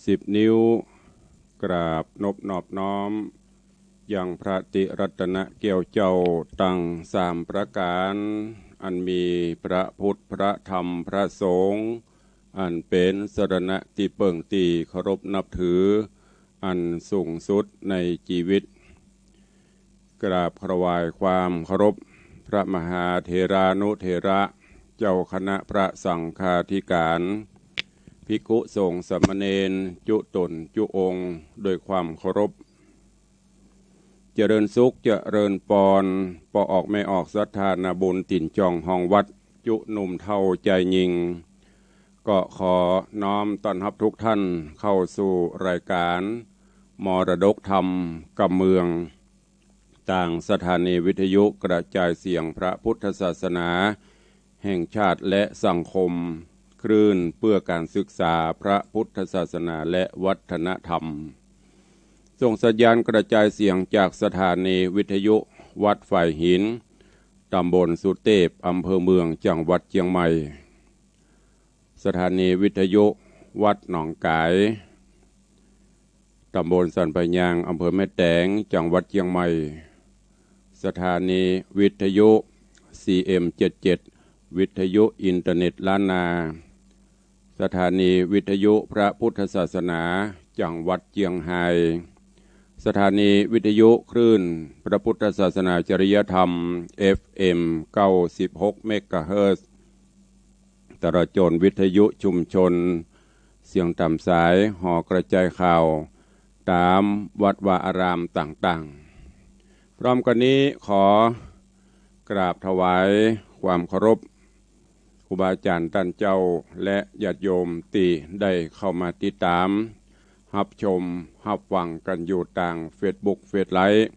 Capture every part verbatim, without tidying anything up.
สิบนิ้ว กราบนบนอบน้อม ยังพระติรัตนแก้วเจ้าตังสามประก๋าน อันมีพระพุทธ พระธรรม พระสงฆ์ อันเป๋นสรณะตี้เปิ้งตี้เคารพนับถือ อันสูงสุดในจีวิต กราบถวายความเคารพ พระมหาเถรานุเถระ เจ้าคณะพระสังฆาธิการ ภิกขุสงฆ์สามเณร จุ๊ต๋นจุ๊องค์ ด้วยความเคารพ เจริญสุขเจริญปอน ป้อออกแม่ออกศรัทธานาบุญ ตี๋นจ่องฮองวัด จุ๊หนุ่มเฒ่าจายญิง ก็ขอน้อมต้อนฮับทุกท่านเข้าสู่รายการมรดกธรรมกำเมือง ตางสถานีวิทยุกระจายเสียงพระพุทธศาสนาแห่งชาติและสังคม คลื่นเพื่อการศึกษาพระพุทธศาสนาและวัฒนธรรม ส่งสัญญาณกระจายเสียงจากสถานีวิทยุวัดฝายหิน ตำบลสุเตพ อำเภอเมือง จังหวัดเจียงใหม่ สถานีวิทยุวัดหนองก๋าย ตำบลสันป่ายยาง อำเภอแม่แตง จังหวัดเจียงใหม่ สถานีวิทยุ ซีเอ็มเจ็ดเจ็ด วิทยุอินเทอร์เน็ตล้านนา สถานีวิทยุพระพุทธศาสนา จังหวัดเจียงฮาย สถานีวิทยุคลื่นพระพุทธศาสนาจริยธรรม เอฟเอ็ม เก้าสิบหก เมกะเฮิรตซ์ ตลอดจ๋นวิทยุชุมชน เสียงต๋ามสาย หอกระจายข่าว ต๋ามวัดวาอารามต่างๆ พร้อมกั๋นนี้ขอกราบถวายความเคารพ ครูบาอาจ๋ารย์ต้านเจ้า และญาติโยมตี้ได้เข้ามาติดต๋าม ฮับชม ฮับฟังกั๋นอยู่ตางเฟซบุ๊ก เฟซไลฟ์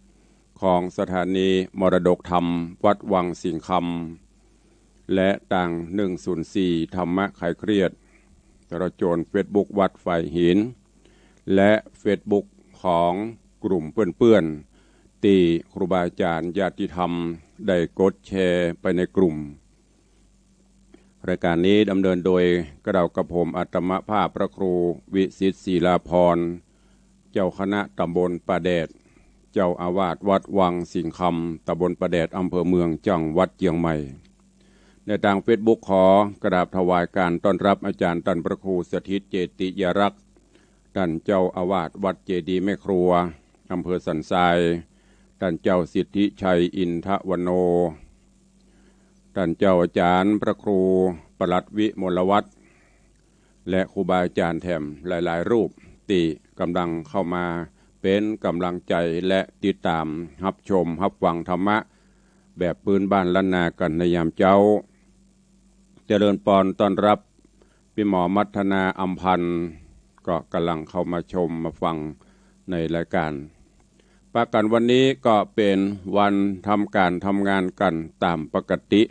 ของสถานีมรดกธรรมวัดวังสิงห์คำ และตาง หนึ่งศูนย์สี่ ธรรมะคลายเครียด ตลอดจ๋นเฟซบุ๊กวัดฝายหิน และเฟซบุ๊กของกลุ่มเปื้อนๆ ตี้ครูบาอาจ๋ารย์ญาติธรรมได้กดแชร์ไปในกลุ่ม รายการนี้ดำเนินโดยเกล้ากระผมอาตมาภาพพระครูวิสิทธิ์ศิลาภรณ์ เจ้าคณะตำบลป่าแดด เจ้าอาวาสวัดวังสิงห์คำ ตำบลป่าแดด อำเภอเมือง จังหวัดเจียงใหม่ ในตางเฟซบุ๊กขอกราบถวายการต้อนฮับอาจ๋ารย์ต้านพระครูสถิตเจติยารักษ์ ต้านเจ้าอาวาสวัดเจดีย์แม่ครัว อำเภอสันทราย ต้านเจ้าสิทธิชัยอินทวโน ต้านเจ้าอาจ๋ารย์พระครูปลัดวิมลวัฒน์ และครูบาอาจ๋ารย์แถมหลายๆ รูป ตี้ก่ำลังเข้ามาเป๋นก่ำลังใจ๋ และติดต๋ามฮับชมฮับฟังธรรมะ แบบปื๊นบ้านล้านนากั๋นในยามเจ๊า เจริญปอนต้อนฮับ ปี้หมอมัทนาอำพันธ์ ก็ก่ำลังเข้ามาชมมาฟังในรายการ ปะกั๋นวันนี้ก็เป๋นวันทำก๋านทำงานกั๋นต๋ามปกติ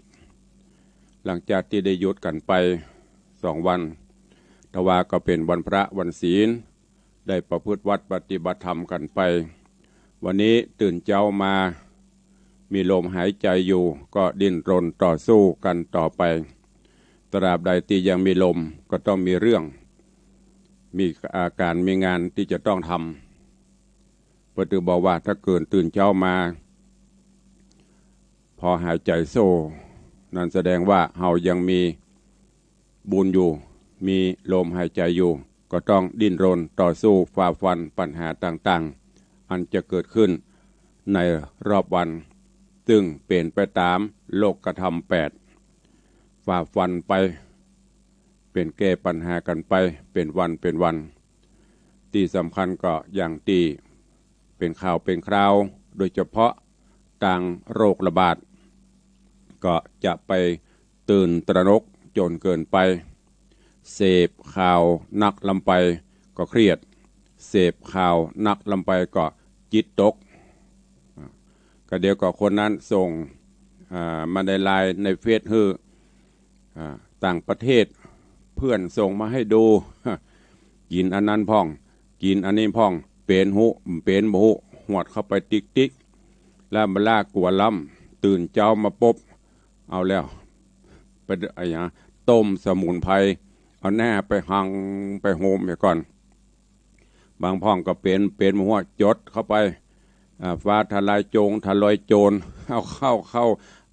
หลังจากตี้ได้หยุดกั๋นไปสองวัน ทว่าก็เป๋นวันพระวันศีล ได้ประพฤติวัตรปฏิบัติธรรมกั๋นไป วันนี้ตื่นเจ๊ามา มีลมหายใจ๋อยู่ ก็ดิ้นรนต่อสู้กั๋นต่อไป ตราบใดตี้ยังมีลมก็ต้องมีเรื่อง มีอาก๋านมีงานตี้จะต้องทำ เปิ้นบอกว่าถ้าเกิดตื่นเจ๊ามา พอหายใจ๋โซ่ นั้นแสดงว่าเฮายังมีบุญอยู่ มีลมหายใจ๋อยู่ ก็ต้องดิ้นรนต่อสู้ฝ่าฟันปัญหาต่างๆ อันจะเกิดขึ้นในรอบวัน ซึ่งเป๋นไปต๋ามโลกธรรมแปด ฝ่าฟันไป เป๋นแก้ปัญหากั๋นไป เป๋นวันเป๋นวัน ตี้สำคัญก็อย่างตี้เป๋นข่าวเป๋นคราว โดยเฉพาะตางโรคระบาด ก็จะไปตื่นตระหนกจ๋นเกินไป เสพข่าวนักล้ำไปก็เครียด เสพข่าวนักล้ำไปก็จิตตก อ่า ก็เดี๋ยวก็คนนั้นส่ง อ่า มาในไลน์ในเฟซหื้อ อ่า ต่างประเทศ เพื่อนส่งมาให้ดู กิ๋นอันนั้นพ่อง กิ๋นอันนี้พ่อง เป๋นฮู้ เป๋นบ่ฮู้ หวดเข้าไปติ๊กๆ แล้วบ่าลากั๋วล้ำ ตื่นเจ๊ามาปุ๊บ เอาแล้ว ไป อะหยัง ต้มสมุนไพร เอาหน้าไปหัง ไปโฮมไปก่อน บางพ่องก็เป๋น เป๋นบ่ฮู้ จดเข้าไป อ่า ฟ้าทะลายโจร ทะลายโจร เอาเข้า เข้า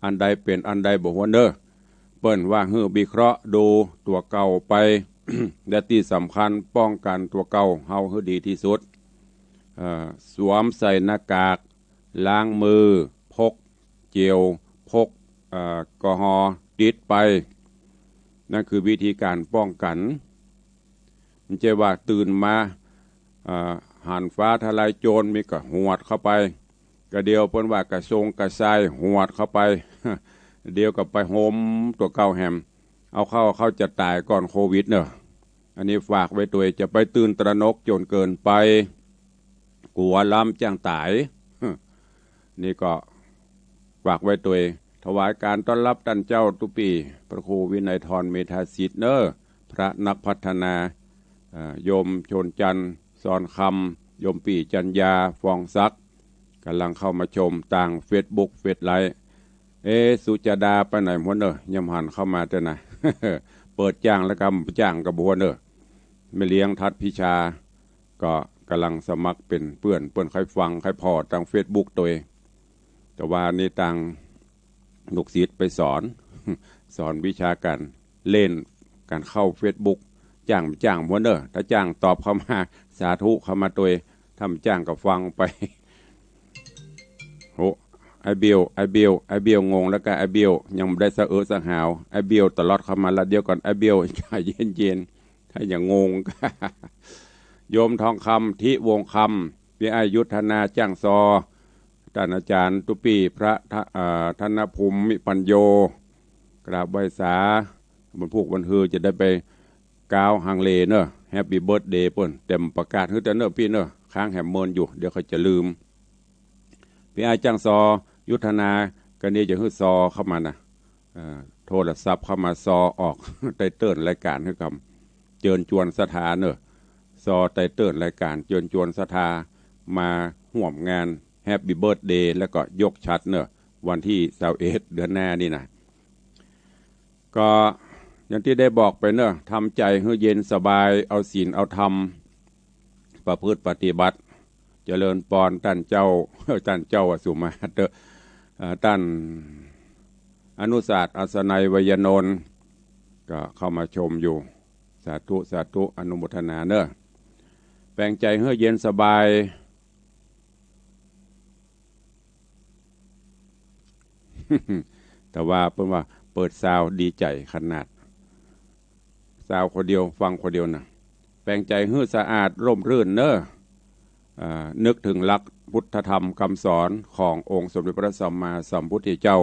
อันใดเป๋นอันใดบ่ฮู้เน่อ เปิ้นว่าหื้อวิเคราะห์ดูตั๋วเก่าไป และตี้สำคัญป้องกั๋นตั๋วเก่าเฮาหื้อดีตี้สุด เอ่อ สวมใส่หน้ากาก ล้างมือ พกเจล พก เอ่อ แอลกอฮอล์ติดไป นั่นคือวิธีก๋านป้องกั๋น บ่ใจ้ว่าตื่นมา เอ่อ หันฟ้าทะลายโจร มีก็หวดเข้าไป ก็เดี๋ยวเปิ้นว่ากระซงกระซาย หวดเข้าไป เดี๋ยวก็ไปโฮมตั๋วเก่าแหม เอาเข้า เข้าจะต๋ายก่อนโควิดเน่อ อันนี้ฝากไว้ตวย จะไปตื่นตระหนกจ๋นเกินไป กั๋วล้ำจ้างต๋าย นี่ก็ฝากไว้ตวย ถวายก๋านต้อนรับต้านเจ้าตุ๊ปี้ พระครูวินัยธร เมธาสิทธิ์เน่อ พระนักพัฒนา เอ่อ โยมชนจันทร์ สอนคำ โยมปี้จัญญา ฟองศักดิ์ ก่ำลังเข้ามาชมตางเฟซบุ๊ก เฟซไลฟ์ เอ๊ะ สุจาดาไปไหนหมดเน่อ ยังบ่หันเข้ามาเตื้อนะ เปิดจ้างแล้วก็บ่จ้างก็บ่ฮู้เน่อ แม่เลี้ยงทัดพิชา ก็ก่ำลังสมัครเป๋นเปื้อน เปิ้นใค่ฟังใค่ผ่อตางเฟซบุ๊กตวย แต่ว่านี่ตางลูกศิษย์ไปสอน สอนวิชาก๋านเล่นก๋านเข้าเฟซบุ๊ก จ้างบ่จ้างบ่ฮู้เน่อ ถ้าจ้างตอบเข้ามา สาธุเข้ามาตวย ถ้าบ่จ้างก็ฟังไป โห ไอ้เบี้ยว ไอ้เบี้ยว ไอ้เบี้ยวงงแล้วก็ไอ้เบี้ยว ยังบ่ได้สะเอิดสะหาว ไอ้เบี้ยวตลอดเข้ามาละ เดี๋ยวก่อน ไอ้เบี้ยว ใจ๋เย็นๆ ถ้าอย่างงง โยมทองคำ ทิวงศ์คำ ปี้อ้ายยุทธนา จ้างซอ ต้านอาจ๋ารย์ตุ๊ปี้ พระทะ เอ่อ ธนภูมิปัญโญ กราบไหว้สา วันพูกวันฮือจะได้ไปก้าวฮังเลเน่อ แฮปปี้เบิร์ธเดย์เปิ้น แต่บ่ประกาศหื้อเตื้อเน่อปี้เน่อ ค้างแหมเมินอยู่ เดี๋ยวเขาจะลืม ปี้อ้ายจ้างซอ ยุทธนา ก็นี่จะหื้อซอเข้ามานะ เอ่อ โทรศัพท์เข้ามาซอออก ไตเติ้ลรายก๋านหื้อกำ เจิญจวนศรัทธาเน่อ ซอไตเติ้ลรายก๋าน เจิญจวนศรัทธา มาฮ่วมงานแฮปปี้เบิร์ธเดย์ แล้วก็ยกฉัตรเน่อ วันตี้ซาวเอ็ด เดือนหน้านี่นะ ก็อย่างตี้ได้บอกไปเน่อ ทำใจ๋หื้อเย็นสบาย เอาศีลเอาธรรม ประพฤติปฏิบัติ เจริญปอนต้านเจ้า ต้านเจ้าอสุมาเตอะ เอ่อ ต้านอนุศาสตร์ อัศนัย ไวยานนท์ ก็เข้ามาชมอยู่ สาธุ สาธุ อนุโมทนาเน่อ แป๋งใจ๋หื้อเย็นสบาย แต่ว่าเปิ้นว่าเปิดซาวด์ดีใจ๋ขนาด ซาวด์คนเดียว ฟังคนเดียวนะ แป๋งใจ๋หื้อสะอาดร่มรื่นเน่อ อ่า นึกถึงหลักพุทธธรรมคำสอนขององค์สมเด็จพระสัมมาสัมพุทธเจ้า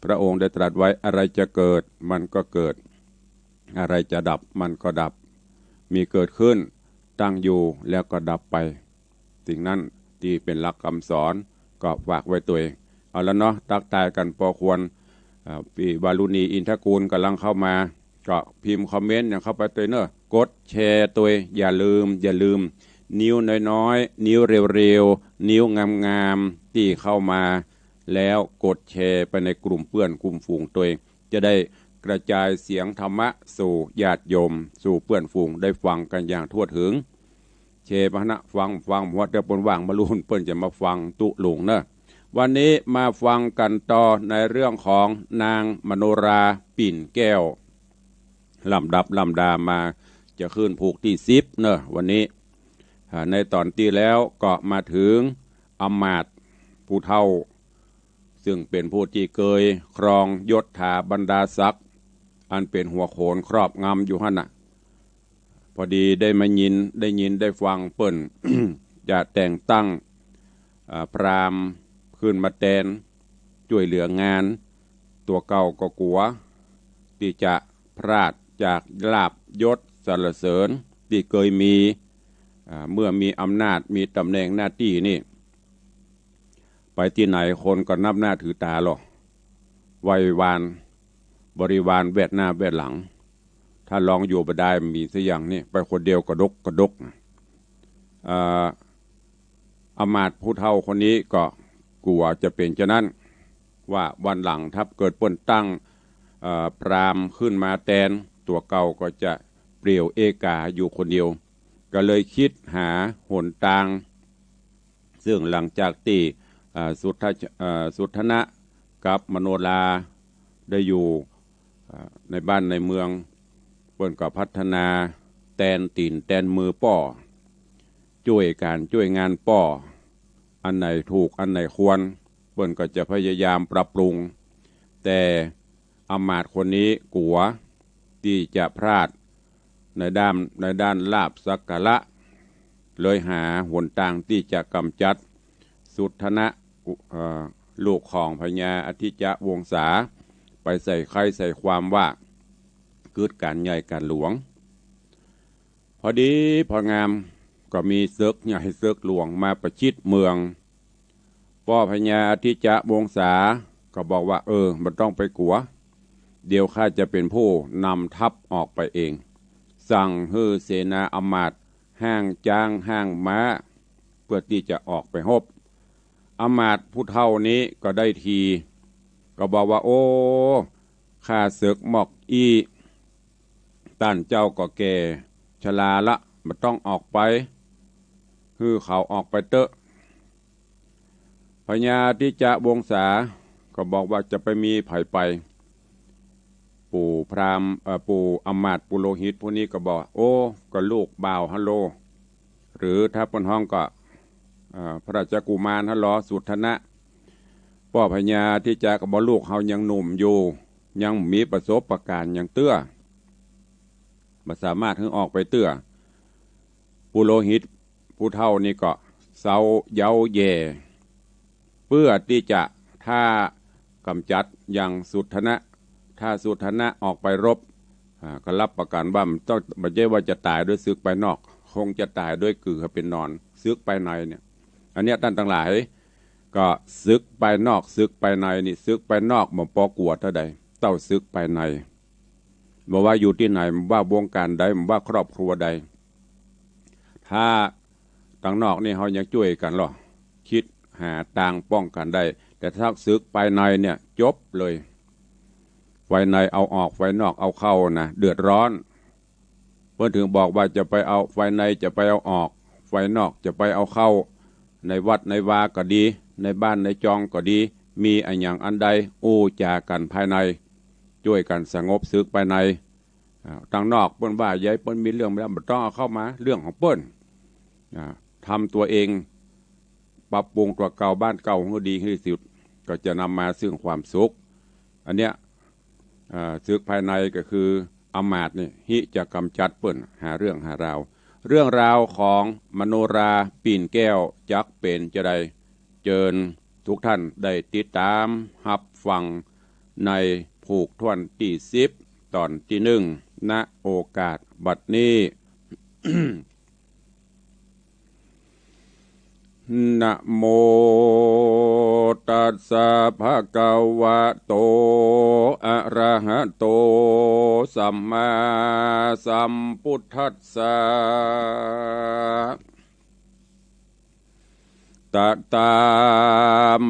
พระองค์ได้ตรัสไว้ อะไรจะเกิดมันก็เกิด อะไรจะดับมันก็ดับ มีเกิดขึ้น ตั้งอยู่ แล้วก็ดับไป สิ่งนั้นตี้เป๋นหลักคำสอน ก็ฝากไว้ตวย เอาละเนาะ ตั๊กตายกั๋นปอควร อ่า ปี้วารุณี อินทกูล ก่ำลังเข้ามา ก็พิมพ์คอมเมนต์หยังเข้าไปตวยเน่อ กดแชร์ตวย อย่าลืม อย่าลืม นิ้วน้อยๆ นิ้วเร็วๆ นิ้วงามๆ ตี้เข้ามา แล้วกดแชร์ไปในกลุ่มเปื้อนกลุ่มฝูงตวย จะได้กระจายเสียงธรรมะสู่ญาติโยม สู่เปื้อนฝูงได้ฟังกั๋นอย่างทั่วถึง แชร์ไปนะ ฟัง ฟัง เพราะว่าเดี๋ยวเปิ้นว่างมาลุ่น เปิ้นจะมาฟังตุ๊ลุงเน่อ วันนี้มาฟังกั๋นต่อในเรื่องของนางมโนรา ปิ่นแก้ว ลำดับลำดามา จะขึ้นผูกตี้สิบเน่อ วันนี้ อ่า ในต๋อนตี้แล้วก็มาถึงอำมาตย์ผู้เฒ่า ซึ่งเป๋นผู้ตี้เกยครองยศถาบรรดาศักดิ์ อันเป๋นหัวโขนครอบงำอยู่หั้นน่ะ พอดีได้มายิน ได้ยินได้ฟังเปิ้น จะแต่งตั้ง อ่า พราหมณ์ขึ้นมาแตน จ้วยเหลืองาน ตั๋วเก่าก็กั๋วตี้จะพลาดจากลาภยศสรรเสริญตี้เกยมี อ่า เมื่อมีอำนาจ มีต๋ำแหน่งหน้าตี้นี่ ไปตี้ไหนคนก็นับหน้าถือต๋าลอ ไหว้วาน บริวารแวดหน้าแวดหลัง ถ้าลองอยู่บ่ได้ มีสักอย่างนี่ ไปคนเดียวกระดกกระดกนะ เอ่อ อำมาตย์ผู้เฒ่าคนนี้ก็กั๋วจะเป๋นจะนั้น ว่าวันหลังถ้าเกิดเปิ้นตั้ง เอ่อ พราหมณ์ขึ้นมาแตน ตั๋วเก่าก็จะเปลี่ยวเอกาอยู่คนเดียว ก็เลยกึ๊ดหาหนตาง ซึ่งหลังจากตี้ อ่า สุทธะ อ่า สุทธนะกับมโนราได้อยู่ อ่า ในบ้านในเมือง เปิ้นก็พัฒนาแตนตี๋นแตนมือป้อ จ้วยก๋านจ้วยงานป้อ อันไหนถูกอันไหนควร เปิ้นก็จะพยายามปรับปรุง แต่อำมาตย์คนนี้กั๋วตี้จะพลาดในด้าน ในด้านลาภสักการะ เลยหาหนตางตี้จะก๋ำจัดสุทธนะ กุ เอ่อ ลูกของพญาอทิจจวงศา ไปใส่ใคร่ใส่ความว่ากึ๊ดก๋านใหญ่ก๋านหลวง พอดีพองามก็มีศึกใหญ่ศึกหลวงมาประชิดเมือง ป้อพญาอทิจจวงศาก็บอกว่า เออ บ่ต้องไปกั๋ว เดี๋ยวข้าจะเป๋นผู้นำทัพออกไปเอง สั่งหื้อเสนาอำมาตย์ฮ้างจ๊างฮ้างม้า เปื้อตี้จะออกไปฮบ อำมาตย์ผู้เฒ่านี้ก็ได้ที ก็บอกว่า โอ้ ข้าเสิกมอกอี้ ต้านเจ้าก็แก่ชราละ บ่ต้องออกไป หื้อเขาออกไปเต๊อะ พญาอทิจจวงศาก็บอกว่า จะไปมีใผไป ปู่พราหมณ์ เอ่อ ปู่อำมาตย์ปุโรหิตผู้นี้ก็บอก โอ้ ก็ลูกบ่าวฮั้นโล หรือถ้าเปิ้นฮ้องก็ เอ่อ พระราชกุมารฮั้นลอ สุทธนะ ป้อพญาอทิจจก็บอก ลูกเฮายังหนุ่มอยู่ ยังมีประสบการณ์หยังเตื้อ บ่สามารถหื้อออกไปเตื้อ ปุโรหิตผู้เฒ่านี้ก็เซาเย้าแย่ เปื้อตี้จะถ้าก๋ำจัดยังสุทธนะ ถ้าสุทธนะออกไปรบ อ่า ก็ฮับประกั๋นว่ามันต้อง บ่ใจ้ว่าจะต๋ายด้วยศึกภายนอก คงจะต๋ายด้วยกือเป๋นหนอน ศึกภายในเนี่ย อันเนี้ยต้านตังหลาย ก็ศึกภายนอกศึกภายในนี่ ศึกภายนอกบ่ปอกั๋วเต้าใด เต้าศึกภายใน บ่ว่าอยู่ตี้ไหน บ่ว่าวงก๋านใด บ่ว่าครอบครัวใด ถ้าตังนอกนี่เฮายังจ้วยกั๋นลอ กึ๊ดหาตางป้องกั๋นได้ แต่ถ้าศึกภายในเนี่ยจบเลย ภายในเอาออก ภายนอกเอาเข้านะ เดือดร้อน เปิ้นถึงบอกว่าจะไปเอา ภายในจะไปเอาออก ภายนอกจะไปเอาเข้า ในวัดในวาก็ดี ในบ้านในจองก็ดี มีอะหยังอันใดอู้จ๋ากั๋นภายใน จ้วยกั๋นสงบศึกภายใน อ่า ตังนอกเปิ้นว่าใหญ่ เปิ้นมีเรื่องแล้ว บ่ต้องเอาเข้ามา เรื่องของเปิ้น อ่า ทำตั๋วเอง ปรับปรุงตั๋วเก่าบ้านเก่าหื้อดีหื้อสุด ก็จะนำมาซึ่งความสุข อันเนี้ย อ่า ศึกภายในก็คืออำมาตย์นี่ ฮิจะก๋ำจัดเปิ้น หาเรื่องหาราว เรื่องราวของมโนราปิ่นแก้วจักเป๋นจาใด เจิญทุกท่านได้ติดต๋ามฮับฟังในผูกถ้วนตี้สิบ ต๋อนตี้นึ่ง ณ โอกาสบัดนี้ นะโม ตัสสะ ภะคะวะโต อะระหะโต สัมมาสัมพุทธัสสะ ตะตา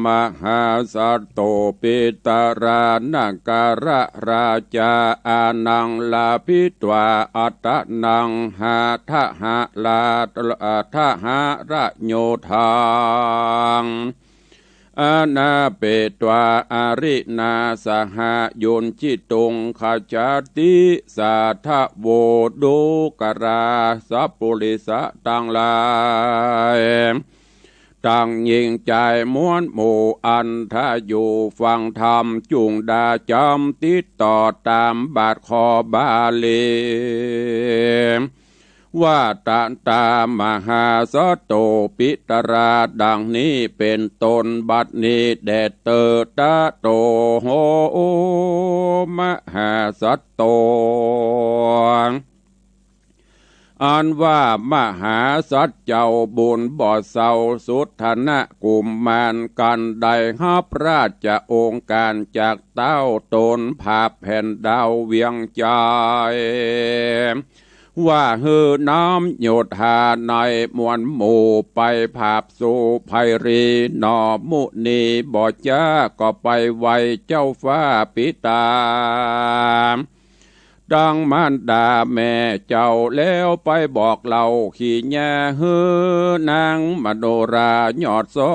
มหาสัตโต ปิตะรานะกะระราจา อานังลาภิตวา อัตตะนังหะทะหะลา อัตตะหะระโยธัง อานาเปตวา อารินาสหะ ยุญจิตุง คัจฉาติ สาทะโว ดูกรา สัปปุริสะตังหลาย ตังญิงจายมวลหมู่ อันถ้าอยู่ฟังธรรม จุ่งดาจ๋ำติดต่อต๋ามบาทข้อบาลี ว่าตะตามหาสัตโต ปิตะรา ดังนี้เป๋นต้น บัดนี้แด่เตอ ตะโต โห มหาสัตโต อันว่ามหาสัตว์เจ้าบุญบ่เศร้า สุทธนะกุมาร กันได้ฮับราชองค์ก๋านจากเต๊าต๋น ผาบแผ่นดาวเวียงจันทน์ ว่าหื้อน้ำโยธาในมวลหมู่ ไปผาบสู่ไพรี หนอมุนีบ่จ๊า ก็ไปไหว้เจ้าฟ้าปิตา ตังมารดาแม่เจ้า แล้วไปบอกเล่าขีญาหื้อนางมโนรายอดซ้อ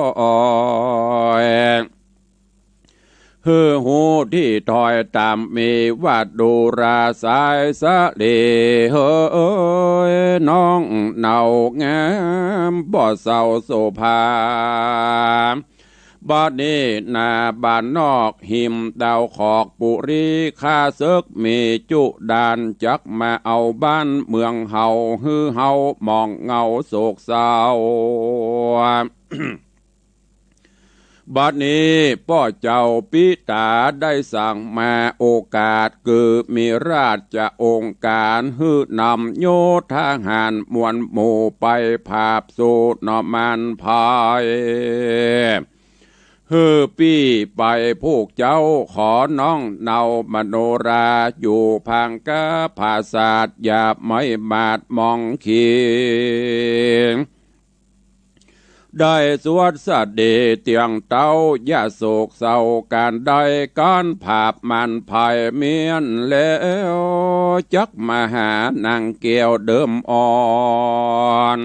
ย หื้อฮู้ตี้ถ้อยต๋ามมีว่า ดูราสายสะเหล่ เฮย น้องเนางามบ่เศร้าโสภา บัดนี้หน้าบ้านนอกหิมดาวขอกปุรี ข้าเสิร์กมีจุด่าน จักมาเอาบ้านเมืองเฮา หื้อเฮาหมองเหงาโศกเศร้า บัดนี้ป้อเจ้าปิตาได้สั่งมา โอกาสคือมีราชองค์ก๋าน หื้อนำโยธาหารมวลหมู่ไปผาบสู้หน่อมารพาย หื้อปี้ไปผูกเจ้า ขอน้องเนามโนราอยู่ผางกาผาสาท อย่าไม่หมาดหมองขี ได้สวดสะเดเตียงเต้า อย่าโศกเศร้าก๋านใด ก๋านผาบมารพายเมี้ยนแล้ว จักมาหานางแก้วเดิมอ่อน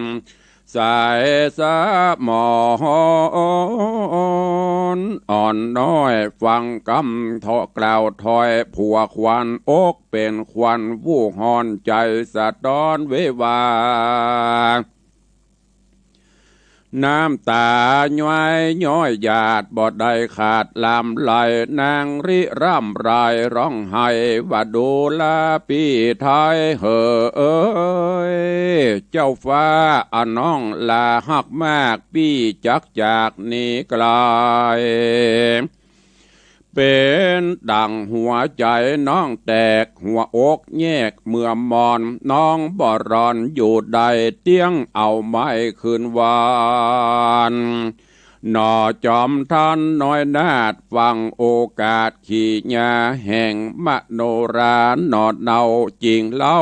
สายสะหมอน อ่อนน้อยฟังกำเถาะกล่าวถ้อย ผัวขวัญอกเป๋นขวัญ วู่ฮ้อนใจ๋สะท้อนเววา น้ำต๋าย้อยย้อยหยาด บ่ได้ขาดลำไหล นางริร่ำไรร้องไห้ว่า ดูราปี้ไทยเหย เจ้าฟ้าอะน้องลาฮักมาก ปี้จักจากหนีไก๋ เป๋นดั่งหัวใจ๋น้องแตก หัวอกแยกเมื่อมอน น้องบ่รอนอยู่ได้ เตี้ยงเอาไม้คืนวัน หน่อจอมทันน้อยนาฏ ฟังโอกาสขีญาแห่งมโนรา หน่อเนาจิ่งเล่า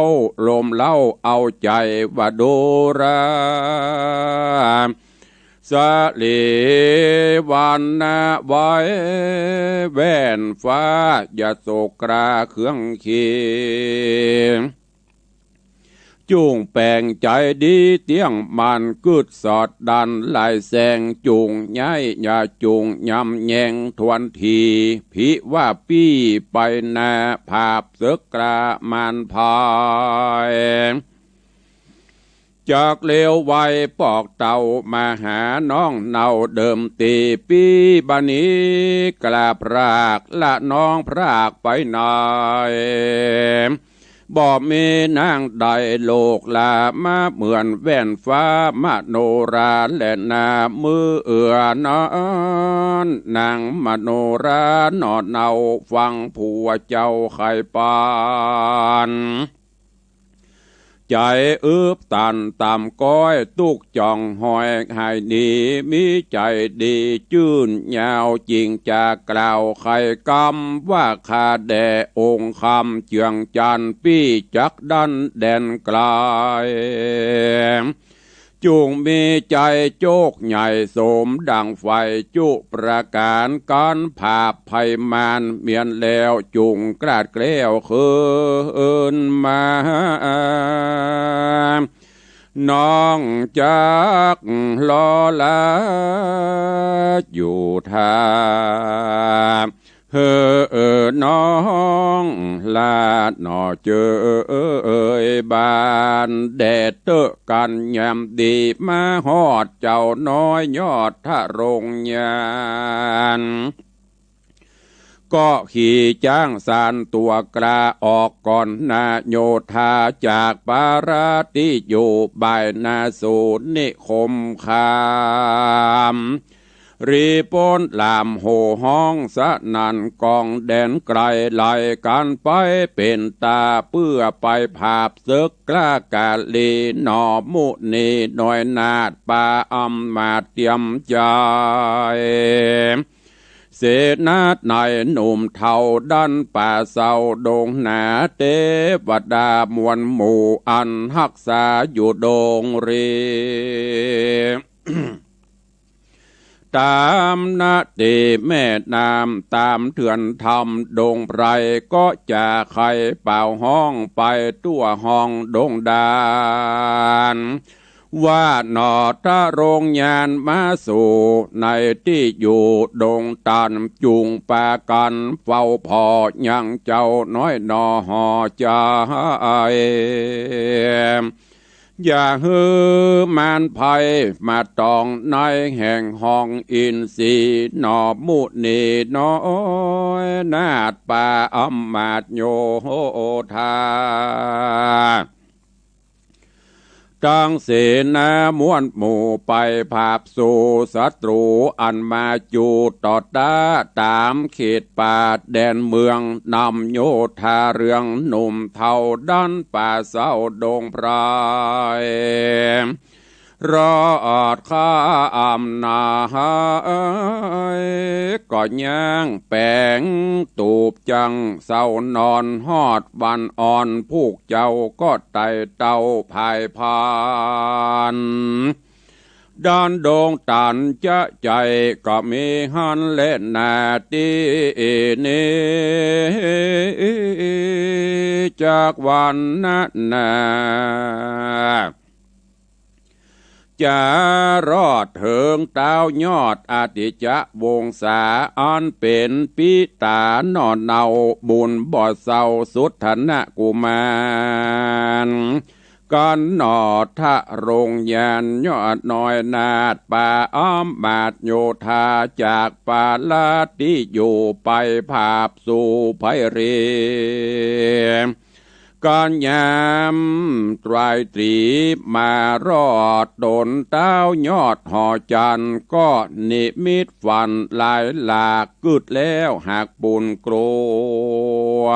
ลมเล่าเอาใจ๋ว่า ดูรา สะเหล่วันนาไว้ แว่นฟ้าอย่าโศกกล้าเคืองเคียง จุ่งแป๋งใจ๋ดีเตี้ยงมั่น กึ๊ดสอดดันหลายแสง จุ่งย้ายอย่าจุ่งยำแยงทวนที ผิว่าปี้ไปหน้าผาบเสิร์กกล้ามารพาย จักเลวไวปอกเต้ามาหาน้องเนาเดิมตี้ ปี้บัดนี้กล้าพรากละน้องพรากไปไหน บ่มีนางใดโลกลามาเหมือนแว่นฟ้ามโนราแลนา มื้อเอือนั้นนางมโนราหน่อเนา ฟังผัวเจ้าไขปาน ใจ๋อึบตันต่ำก้อย ตุ๊กจ่องหอยหายหนี มีใจ๋ดีจื้นยาว จิ่งจะกล่าวไขกำว่า ข้าแด่องค์คำเจืองจันทร์ ปี้จักดันแดนไก๋ จุ่งมีใจ๋โจกใหญ่สมดั่งใฝ่จุประก๋าน ก๋านผาบภัยมารเมียนแล้ว จุ่งกล้าแคล้วคืนมา น้องจักรอลาอยู่ท่า เฮอ เออ น้องลาหน่อเจอเอย บ้านแดดเต๊อะกั๋นยามดี มาฮอดเจ้าน้อยยอดทะโรงยาน ก็ขี่จ๊างสานตั๋วกล้าออกก่อนหน้าโยธา จากปาราตี้อยู่บ่ายนาสูนิคมคาม รีโป้นหลามโห่ฮ้องสนั่น ก้องแดนไก๋ไหลกั๋นไปเป๋นตา เปื้อไปผาบเสิกกล้ากาลี หน่อมุนีน้อยนาฏ ปาอำมาตย์เตียมใจ๋ เสนาไนยหนุ่มเฒ่าดันป่าเศร้าดงหนา เตวดามวลหมู่อันฮักษาอยู่ดงรี น ต๋ามนาติแม่น้ำ ต๋ามเถื่อนถ้ำดงไพร ก็จะไขเป่าฮ้องไป ตั๋วห้องดงดาน ว่าหนอ ถ้าโรงยานมาสู่ ในตี้อยู่ดงตัน จุ่งปากั๋นเฝ้าผ่อ ยังเจ้าน้อยหนอห่อใจ๋ อย่าหื้อมารภัยมาตอง ในแห่งห้องอินทรีย์หนอ มุนีน้อยนาถปาอำมาตย์โยธา ตังเสนาม้วนหมู่ไป ผาบสู่ศัตรู๋ อันมาจูต่อต้า ต๋ามเขตป่าแดนเมือง นำโยธาเรืองหนุ่มเฒ่า ดันป่าเศร้าดงไพร รอดข้ามนา ก็ย่างแป๋งตูบจั่งเศร้านอน ฮอดวันอ่อน ผูกเจ้าก็ไต่เต้าผายพาน ด้านดงตันจะใจ๋ ก็มีหั้นแลนาตี้นี้ จากวันนั้นนา จะรอดเถิงต้าวยอดอติจจวงศา อันเป๋นปิต๋าหน่อเนาบุญบ่เศร้า สุทธนกุมาร กั๋นหนอ ถ้าโรงยานยอดน้อยนาถปาอำมาตย์โยธา จากป่าละตี้อยู่ไป ผาบสู่ไพรี กั๋นยามตรายตรี๋ มารอดต๋นต้าวยอดหอจันทน์ ก็นิมิตฝันหลายหลาก กึ๊ดแล้วหากปูนกลัว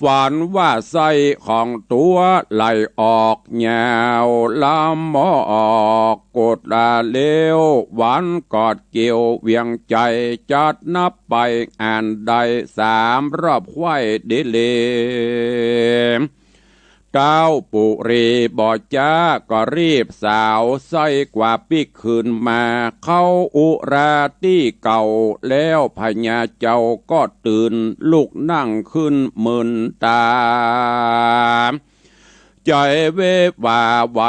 ฝันว่าไส้ของตั๋วไหลออกยาว ลำมออกกดลาเลว วันกอดเกี่ยวเวียงใจ๋ จัดนับไปอันใด สามรอบไขว้ดีเล ต้าวปุรีบ่จ๊าก็รีบสาว ไส้กว่าปิ๊กคืนมา เข้าอุราตี้เก่า แล้วพญาเจ้าก็ตื่น ลุกนั่งขึ้นมึนต๋า ใจ๋เววาไหว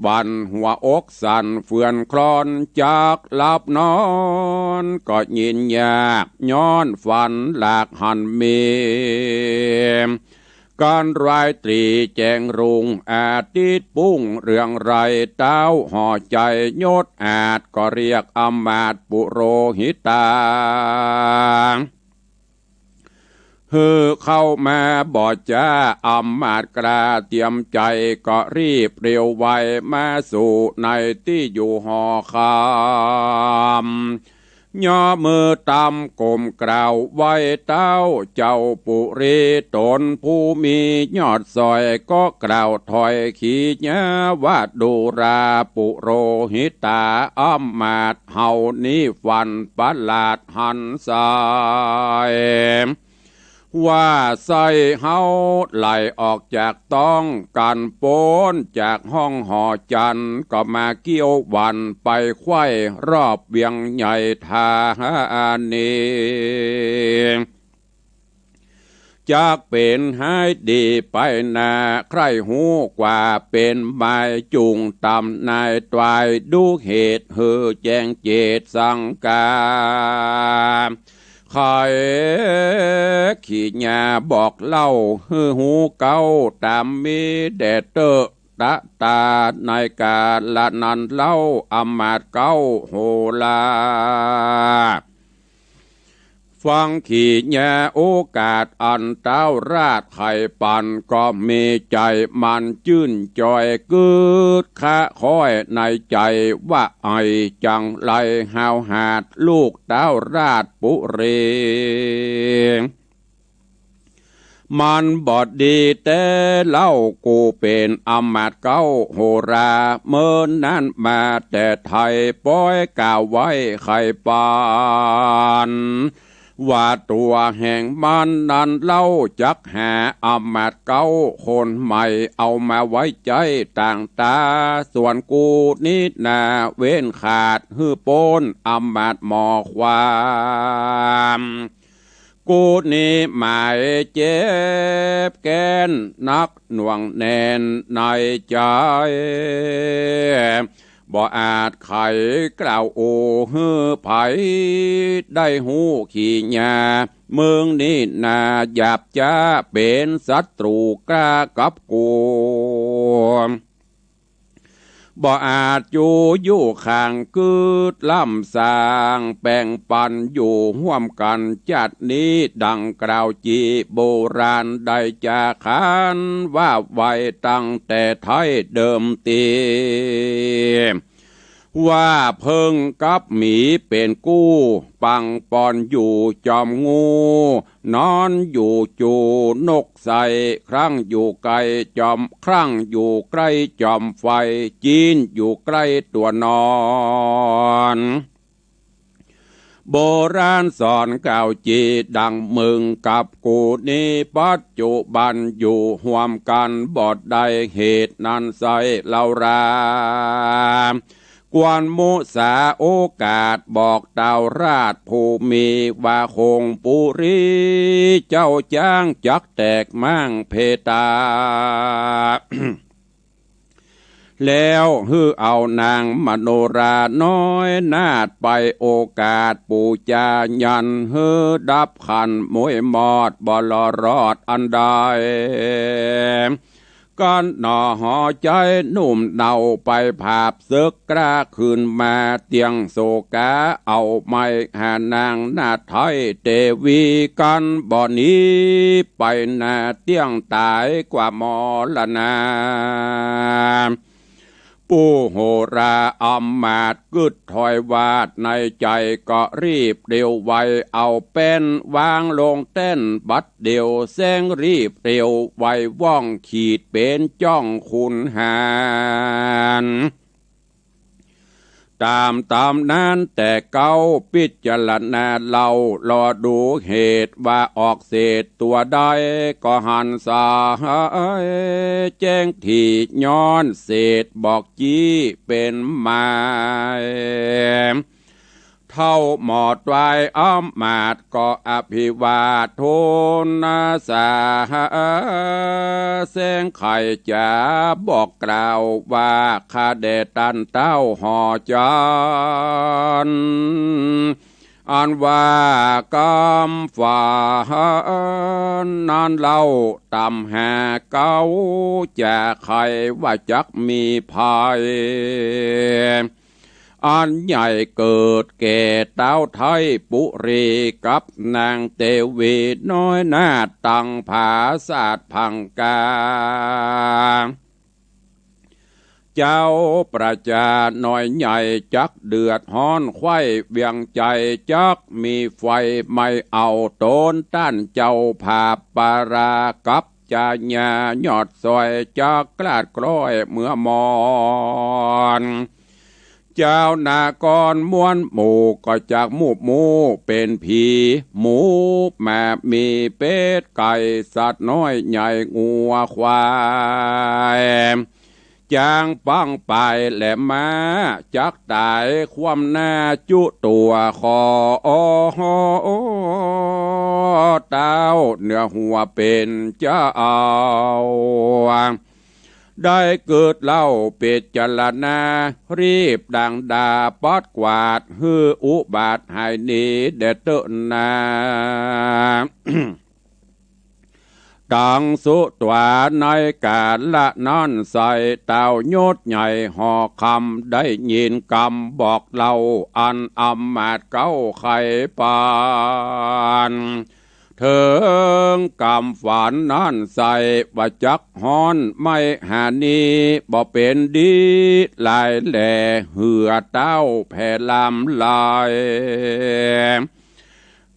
หวั่น หัวอกสั่นเฟือนคลอน จักหลับนอนก็ยินยาก ย้อนฝันหลากหันมี กั๋นรายตรี๋แจ้งรุ่ง อาทิตย์ปุ้งเรืองไร ต้าวหอใจ๋ยศอาจ ก็เรียกอำมาตย์ปุโรหิตา หื้อเข้ามาบ่จ๊า อำมาตย์กล้าเตียมใจ๋ ก็รีบเร็วไว มาสู่ในตี้อยู่หอคำ ย่อมือตำก้มกราบไหว้ต้าวเจ้าปุรี ต๋นผู้มียอดสอย ก็กล่าวถ้อยขีญาว่า ดูราปุโรหิตา อำมาตย์เฮานี้ฝันประหลาดหันสาย ว่าไส้เฮาไหลออกจากต๊อง กั๋นป๊นจากห้องหอจันทน์ ก็มาเกี้ยววันไปไขว้รอบเวียงใหญ่ธานี จักเป๋นหายดีไปนา ใคร่ฮู้กว่าเป๋นหมาย จุ่งต๋ามนายตวาย ดูเหตุหื้อแจ้งเจตสังกา ไขขีญาบอกเล่าหื้อฮู้เก๊า ต๋ามมีแด่เต๊อะ ตะตาในกาละนั้นเล่า อำมาตย์เก๊าโหรา ฟังขีญาโอกาสอันต้าวราชไขปัน ก็มีใจ๋มันจื้นจอย กึ๊ดคะค้อยในใจ๋ว่า ไอจังไรฮาวหาดลูกต้าวราชปุรี มันบ่ดีแต๊เล่า กูเป๋นอำมาตย์เก๊าโหรา เมินนั้นมาแต่ไทย ป๊อยกล่าวไว้ไขปัน ว่าตั๋วแห่งมันนั้นเล่าจักหา อำมาตย์เก๊าคนใหม่เอามาไว้ใจ๊ต่างต๋า ส่วนกูนี้นาเว้นขาดหื้อป๊น อำมาตย์หมอความ กูนี้หมายเจ็บแก้นนักหน่วงแน่นในใจ๋ บ่อาจไขกล่าวโอหื้อใผได้ฮู้ขี้หญ้า มึงนี้นาหยาบจ๊าเป๋นศัตรู๋กล้ากับกู บ่อาจอยู่อยู่ข้างกึ๊ดล้ำสร้างแป่งปันอยู่ฮ่วมกั๋น จัดนี้ดังกล่าวจีโบราณได้จาขานว่าไว้ตั้งแต่ไท้เดิมตี ว่าเผิงกับหมีเป๋นกู้ ปังปอนอยู่จอมงู นอนอยู่จู๋นกใส่ ครั้งอยู่ใก้จอม ครั้งอยู่ใก้จอมไฟ จีนอยู่ใก้ตั๋วนอน โบราณสอนกล่าวจีดังมึงกับกูนี้ ปัจจุบันอยู่ฮ่วมกั๋นบ่ได้ เหตุนั้นไส้เล่ารา ควรมุสาโอกาสบอกเต้าราชผู้มี ว่าคงปุรีเจ้าจ๊างจักแตกม้างเพตา แล้วหื้อเอานางมโนราน้อยนาฏไป โอกาสปู๋จายันหื้อดับขัน มวยมอดบ่หล่อรอดอันใด กั๋นหน่อหอใจ๋หนุ่มเนาไปผาบเสิก กล้าคืนมาเตี้ยงโสกา เอาไม้หานางนาฏไทยเตวี กั๋นบ่หนีไปนาเตี้ยงต๋ายกว่ามรณา ผู้โหราอำมาตย์กึ๊ดถ้อยวาดในใจ๋ ก็รีบเร็วไว เอาแป้นวางลงแต้นบัดเดี่ยว แสงรีบเร็วไวว่องขีดเป๋นจ้องขุนหาญ ต๋ามต๋ามนั้นแต่เก๊า ปิจารณาเล่ารอดูเหตุ ว่าออกเศษตั๋วใด ก็หันสายแจ้งถี่ ย้อนเศษบอกจี้เป๋นหมาย เฒ่าหมอตวายอำมาตย์ก็อภิวาทโทนาสา แสงไขจ๋าบอกกล่าวว่า ข้าแด่ต้านเต้าหอจันทร์ อันว่ากำฝันนั้นเล่า ต่ำหาเก๊าจะใค่ว่าจักมีภัย อันใหญ่เกิดแก่เต้าไทยปุรี กับนางเตวีน้อยนาฏ ตังผาสาทพังกา เจ้าประจาน้อยใหญ่จักเดือดฮ้อน ใคว่เวียงใจ๋จักมีไฟไหม้ เอาโตนต้านเจ้าผาบปารา กับจาญายอดซอย จักกลาดกล้อยเมือมอน เจ้านากรมวลหมู่ก็จักมูบมู่เป๋นผี หมูหมาหมีเป็ดไก่ สัตว์น้อยใหญ่งัวควาย จ๊างปังปายและม้า จักต๋ายคว่ำหน้าจุตั๋ว ขอเต้าเหนือหัวเป๋นเจ้า ได้กึ๊ดเล่าปิจารณา รีบดังดาปัดกวาด หื้ออุบาทหายหนีแด่เต๊อะนา ตังสุตวาในก๋าละนั้นไส้ เต้ายศใหญ่หอคำ ได้ยินกำบอกเล่า อันอำมาตย์เก๊าใค่ปาน เถิงกำฝันนั้นไส้ ว่าจักฮ้อนไหม้หาหนี้ บ่เป๋นดีหลายแล เหือเต้าแผ่ลามลาย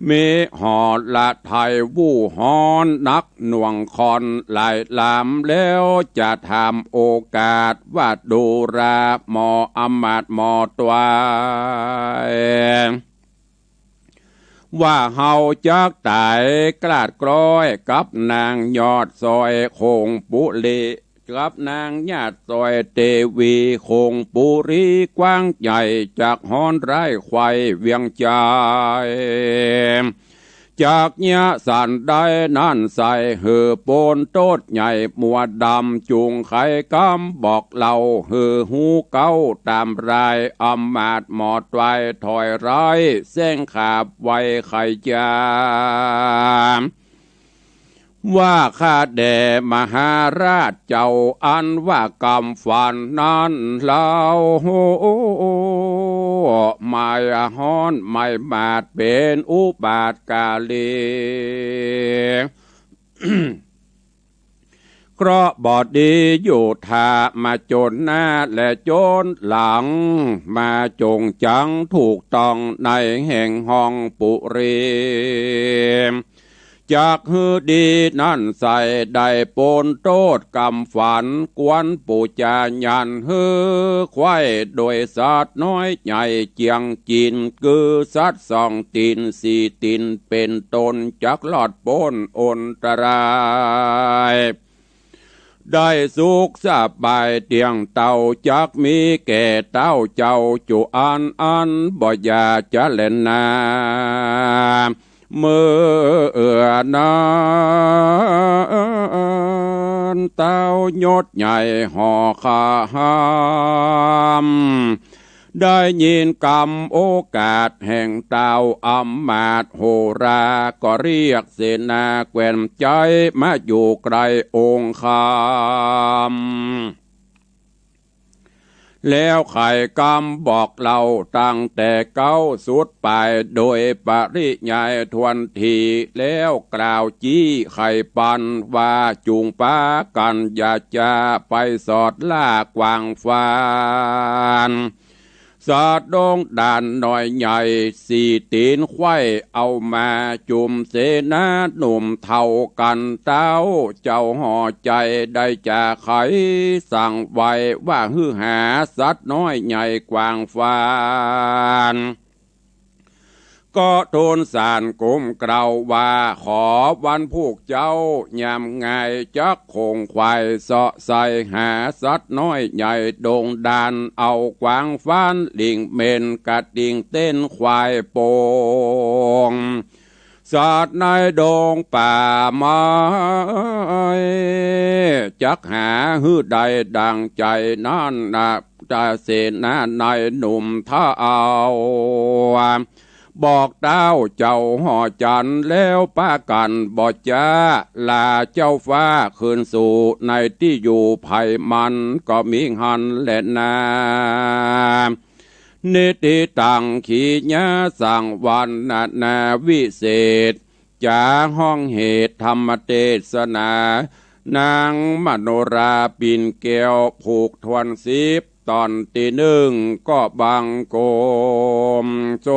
มีหอละไทยวู่ฮ้อนนักหน่วงคอนหลายลาม แล้วจะถามโอกาสว่าดูราหมออำมาตย์หมอตวาย ว่าเฮาจักต๋ายกลาดกล้อยกับนางยอดสร้อยโขงปุรี กับนางยอดสร้อยเตวีโขงปุรีกว้างใหญ่ จักฮ้อนร้ายใคว่เวียงใจ๋ จักเยียะสันใดนั้นไส้ หื้อป๊นโต้ษใหญ่มัวดำ จุ่งไขกำบอกเล่า หื้อฮู้เก๊าต๋ามราย อำมาตย์หมอดไวถอยร้าย แส้งขาบไวไขจ๋า ว่าข้าแด่มหาราชเจ้า อันว่ากำฝันนั้นเล่า หมายฮ้อนหมายมาดเป๋นอุบาทกาลี เคราะห์บ่ดีอยู่ถ้ามาจ๋นหน้าและจ๋นหลัง มาจ๋งจังถูกต้องในแห่งห้องปุรี จักหื้อดีนั้นไส้ได้ป๊นโต้ษกำฝัน กวนปู่จายันหื้อไขว้โดยสัตว์น้อยใหญ่เจียงจิ๋น คือสัตว์สองตี๋นสี่ตี๋นเป๋นต้น จักรอดป๊นอันตราย ได้สุขสบายเตี้ยงเต้า จักมีแก่เต้าเจ้าจุอันอันบ่อย่าจะแลนา เมื่อนั้นเต้ายศใหญ่ห่อขาม ได้ยินกำโอกาสแห่งเต้าอำมาตย์โหรา ก็เรียกเสนาแคว่นใจ๋มาอยู่ใกล้องค์คำ แล้วไขกำบอกเล่าตั้งแต่เก๊าสุดปลาย โดยปริยายถ้วนที แล้วกล่าวจี้ไขปันว่า จุ่งปากั๋นอย่าจะไปสอดล่ากวางฟาน สัตว์ดงด่านน้อยใหญ่สี่ตี๋นไขว้เอามา จุ่มเสนาหนุ่มเท่ากั๋น เต้าเจ้าห่อใจ๋ได้จะไขสั่งไว้ว่า หื้อหาสัตว์น้อยใหญ่กวางฟาน ก็ทูลสารกุมเกล้าว่า ขอวันพูกเจ๊ายามง่าย จักขงไขว่เซาะใส่หาสัตว์น้อยใหญ่ดงด่าน เอากวางฟาน ลิงเหม็น กระทิงเต้น ควายป่ง สัตว์ในดงป่าไม้ จักหาหื้อได้ดั่งใจ๋นั้นนา จะเสนาในหนุ่มถ้าเอา บอกเต้าเจ้าห่อจันแล้วปากั๋นบ่จ๊า ลาเจ้าฟ้าคืนสู่ในตี้อยู่ไผมัน ก็มีหั้นแลนา นิติตัง ขีญาสังวรรณนาวิเศษ จ๋าฮ้องเหตุธรรมเตสนา นางมโนราปิ่นแก้ว ผูกถ้วนสิบ ต๋อนตี้นึ่ง ก็บังคมส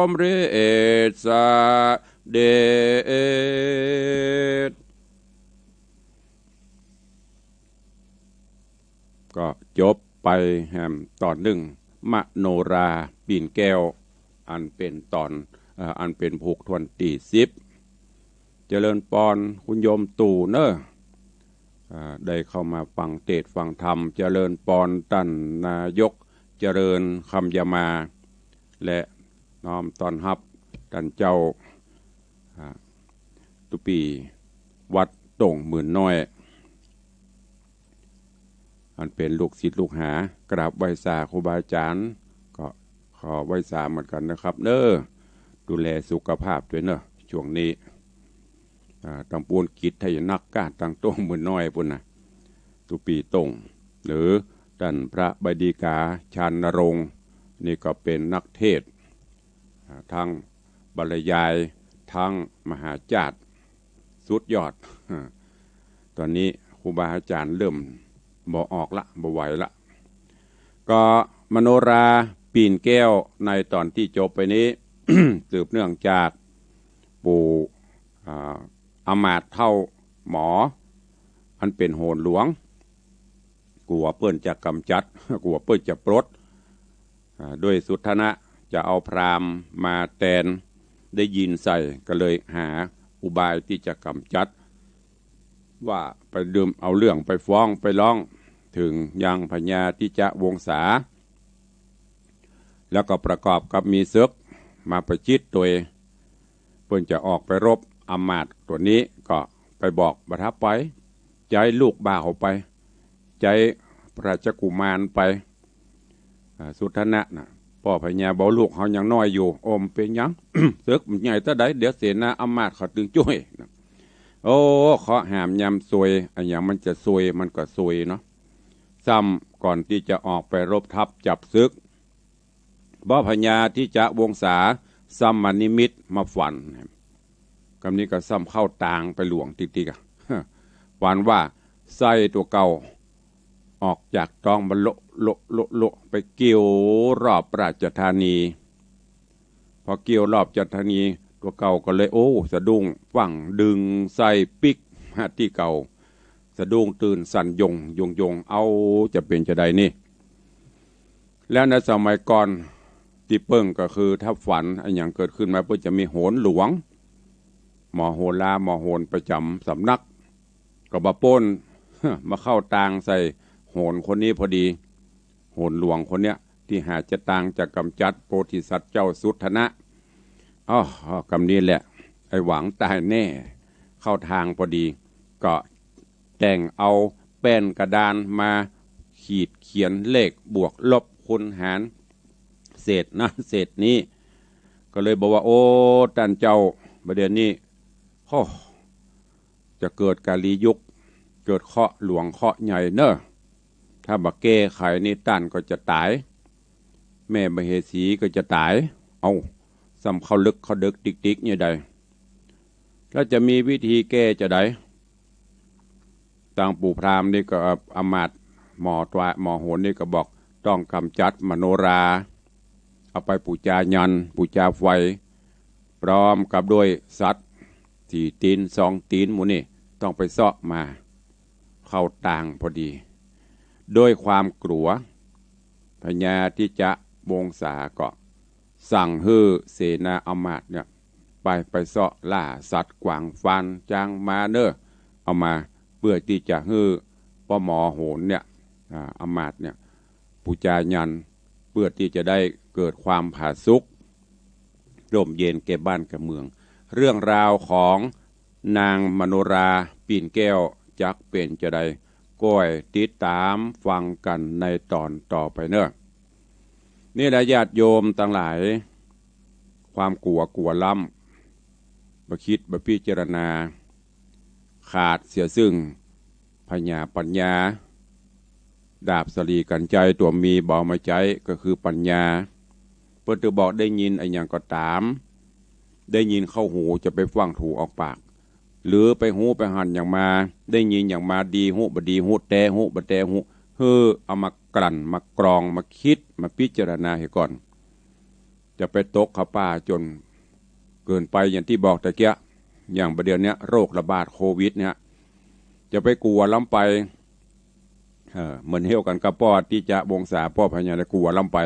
มเร็จเสด็จ ก็จบไปแหมต๋อนนึ่ง มโนราปิ่นแก้ว อันเป๋นต๋อน เอ่อ อันเป๋นผูกถ้วนตี้สิบ เจริญปอนคุณโยมตู่เน่อ อ่า ได้เข้ามาฟังเตสน์ฟังธรรม เจริญปอนต้านนายกเจริญคำยามา และน้อมต้อนฮับต้านเจ้า อ่า ตุ๊ปี้วัดโต่งหมื่นน้อย อันเป๋นลูกศิษย์ลูกหา กราบไหว้สาครูบาอาจ๋ารย์ ก็ขอไหว้สาเหมือนกั๋นนะครับเน่อ ดูแลสุขภาพด้วยเน่อ ช่วงนี้ อ่า ตำบลกิจไทยนักกาตั้งโต่งหมื่นน้อยปู้นน่ะ ตุ๊ปี้โต่ง หรือต้านพระบดีกา ชานรงค์ นี่ก็เป๋นนักเทศน์ อ่า ทั้งบรรยาย ทั้งมหาจาตร สุดยอด ต๋อนนี้ครูบาอาจ๋ารย์เริ่มบ่ออกละ บ่ไหวละ ก็มโนราปิ่นแก้วในต๋อนตี้จบไปนี้ สืบเนื่องจากปู่ อ่า อำมาตย์เฒ่าหมอ อันเป๋นโหรหลวง กั๋วเปิ้นจะก๋ำจัด กั๋วเปิ้นจะปลด อ่า ด้วยสุทธนะ จะเอาพราหมณ์มาแตน ได้ยินใส่ ก็เลยหาอุบายตี้จะก๋ำจัด ว่าไปดื่มเอาเรื่องไปฟ้องไปร้องเถิงยังพญาทิจะวงศา แล้วก็ประกอบกับมีเสิกมาประจิตตวย เปิ้นจะออกไปรบอำมาตย์ตั๋วนี้ ก็ไปบอกประทับไป ใจ๊ลูกบ่าวไป ใจ๊พระราชกุมารไป อ่า สุทัณณะน่ะ ป้อพญาบอกลูกเฮายังน้อยอยู่ โอ้ บ่เป๋นหยัง เสิกมันใหญ่เต้าใด เดี๋ยวเสนาอำมาตย์เขาตึงจ้วยนะ โอ้ เคราะห์หามยามซวย อะหยังมันจะซวย มันก็ซวยเนาะ ซ้ำก่อนตี้จะออกไปรบทัพจับเสิก ป้อพญาทิจะวงศา ซ้ำมานิมิตมาฝัน กำนี้ก็ซ้ำเข้าตางไปหลวงติ๊กๆ อะ ฝันว่าไส้ตั๋วเก่า ออกจากต๊องมาโละโละโละโละ ไปเกี่ยวรอบราชธานี พอเกี่ยวรอบราชธานี ตั๋วเก่าก็เลย โอ้ สะดุ้ง ฟั่งดึงไส้ปิ๊กมาตี้เก่า สะดุ้งตื่นสั่นหย่งหย่งหย่ง เอ้า จะเป๋นจาใดนี่ แล้วในสมัยก่อนตี้เปิ้นก็คือถ้าฝันอะหยังเกิดขึ้นมาเปิ้นจะมีโหรหลวง หมอโหรา หมอโหรประจ๋ำสำนัก ก็บ่าป๊น มาเข้าตางใส่โหรคนนี้พอดี โหรหลวงคนเนี้ย ตี้หาจะตางจะก๋ำจัดโพธิสัตว์เจ้าสุทัณณะ อ้อ กำนี้แหละ ไอ้หวังต๋ายแน่ เข้าตางพอดี ก็แต่งเอาแป้นกระดานมาขีดเขียนเลขบวกลบคูณหาร เศษนั้นเศษนี้ ก็เลยบอกว่า โอ้ ต้านเจ้า บ่าเดี่ยวนี้ โอ้ จะเกิดกาลียุค เกิดเคราะห์หลวงเคราะห์ใหญ่เน่อ ถ้าบ่าแก้ไขนี่ต้านก็จะต๋าย แม่มเหสีก็จะต๋าย เอ้า ซ้ำเข้าลึกเข้าเดิกติ๊กๆ เนี่ยใด แล้วจะมีวิธีแก้จาใด ตางปู่พราหมณ์นี่ก็อำมาตย์หมอตวา หมอโหรนี่ก็บอกต้องก๋ำจัดมโนรา เอาไปปู๋จายันต์ ปู๋จาไฟ พร้อมกับด้วยสัตว์สี่ตี๋นสองตี๋นหมู่นี่ต้องไปเซาะมา เข้าตางพอดี ด้วยความกลัว พญาทิจะวงศาก็สั่งหื้อเสนาอำมาตย์เนี่ย ไป ไปเซาะล่าสัตว์กวางฟานจ๊างม้าเน่อ เอามาเปื้อตี้จะหื้อป้อหมอโหรเนี่ย อ่า อำมาตย์เนี่ย ปู๋จายันต์ เปื้อตี้จะได้เกิดความผาสุก ร่มเย็นแก่บ้านแก่เมือง เรื่องราวของนางมโนราปิ่นแก้วจักเป๋นจาใด ก้อยติดต๋ามฟังกั๋นในต๋อนต่อไปเน่อ นี่แหละญาติโยมตังหลาย ความกั๋วกั๋วล้ำ บ่าคิดบ่าพิจารณา ขาดเสียซึ่งผญาปัญญา ดาบสะหลีกั๋นไจตั๋วมีบ่เอามาใจ๊ ก็คือปัญญา เปิ้นจะบอกได้ยินอะหยังก็ต๋าม ได้ยินเข้าหูจะไปฟั่งถูกออกปาก หรือไปฮู้ไปหันหยังมา ได้ยินหยังมาดีฮู้บ่ดีฮู้แต๊ฮู้บ่แต๊ฮู้ หื้อเอามากลั่นมากรองมาคิดมาพิจารณาเหียก่อน จะไปตกเข้าป่าจ๋นเกินไปอย่างตี้บอกตะเกียะ อย่างบ่าเดี่ยวเนี้ยโรคระบาดโควิดเนี่ย จะไปกั๋วล้ำไป เอ่อ เหมือนเหียวกั๋นกับป้อทิจะวงศา ป้อพญาได้กั๋วล้ำไป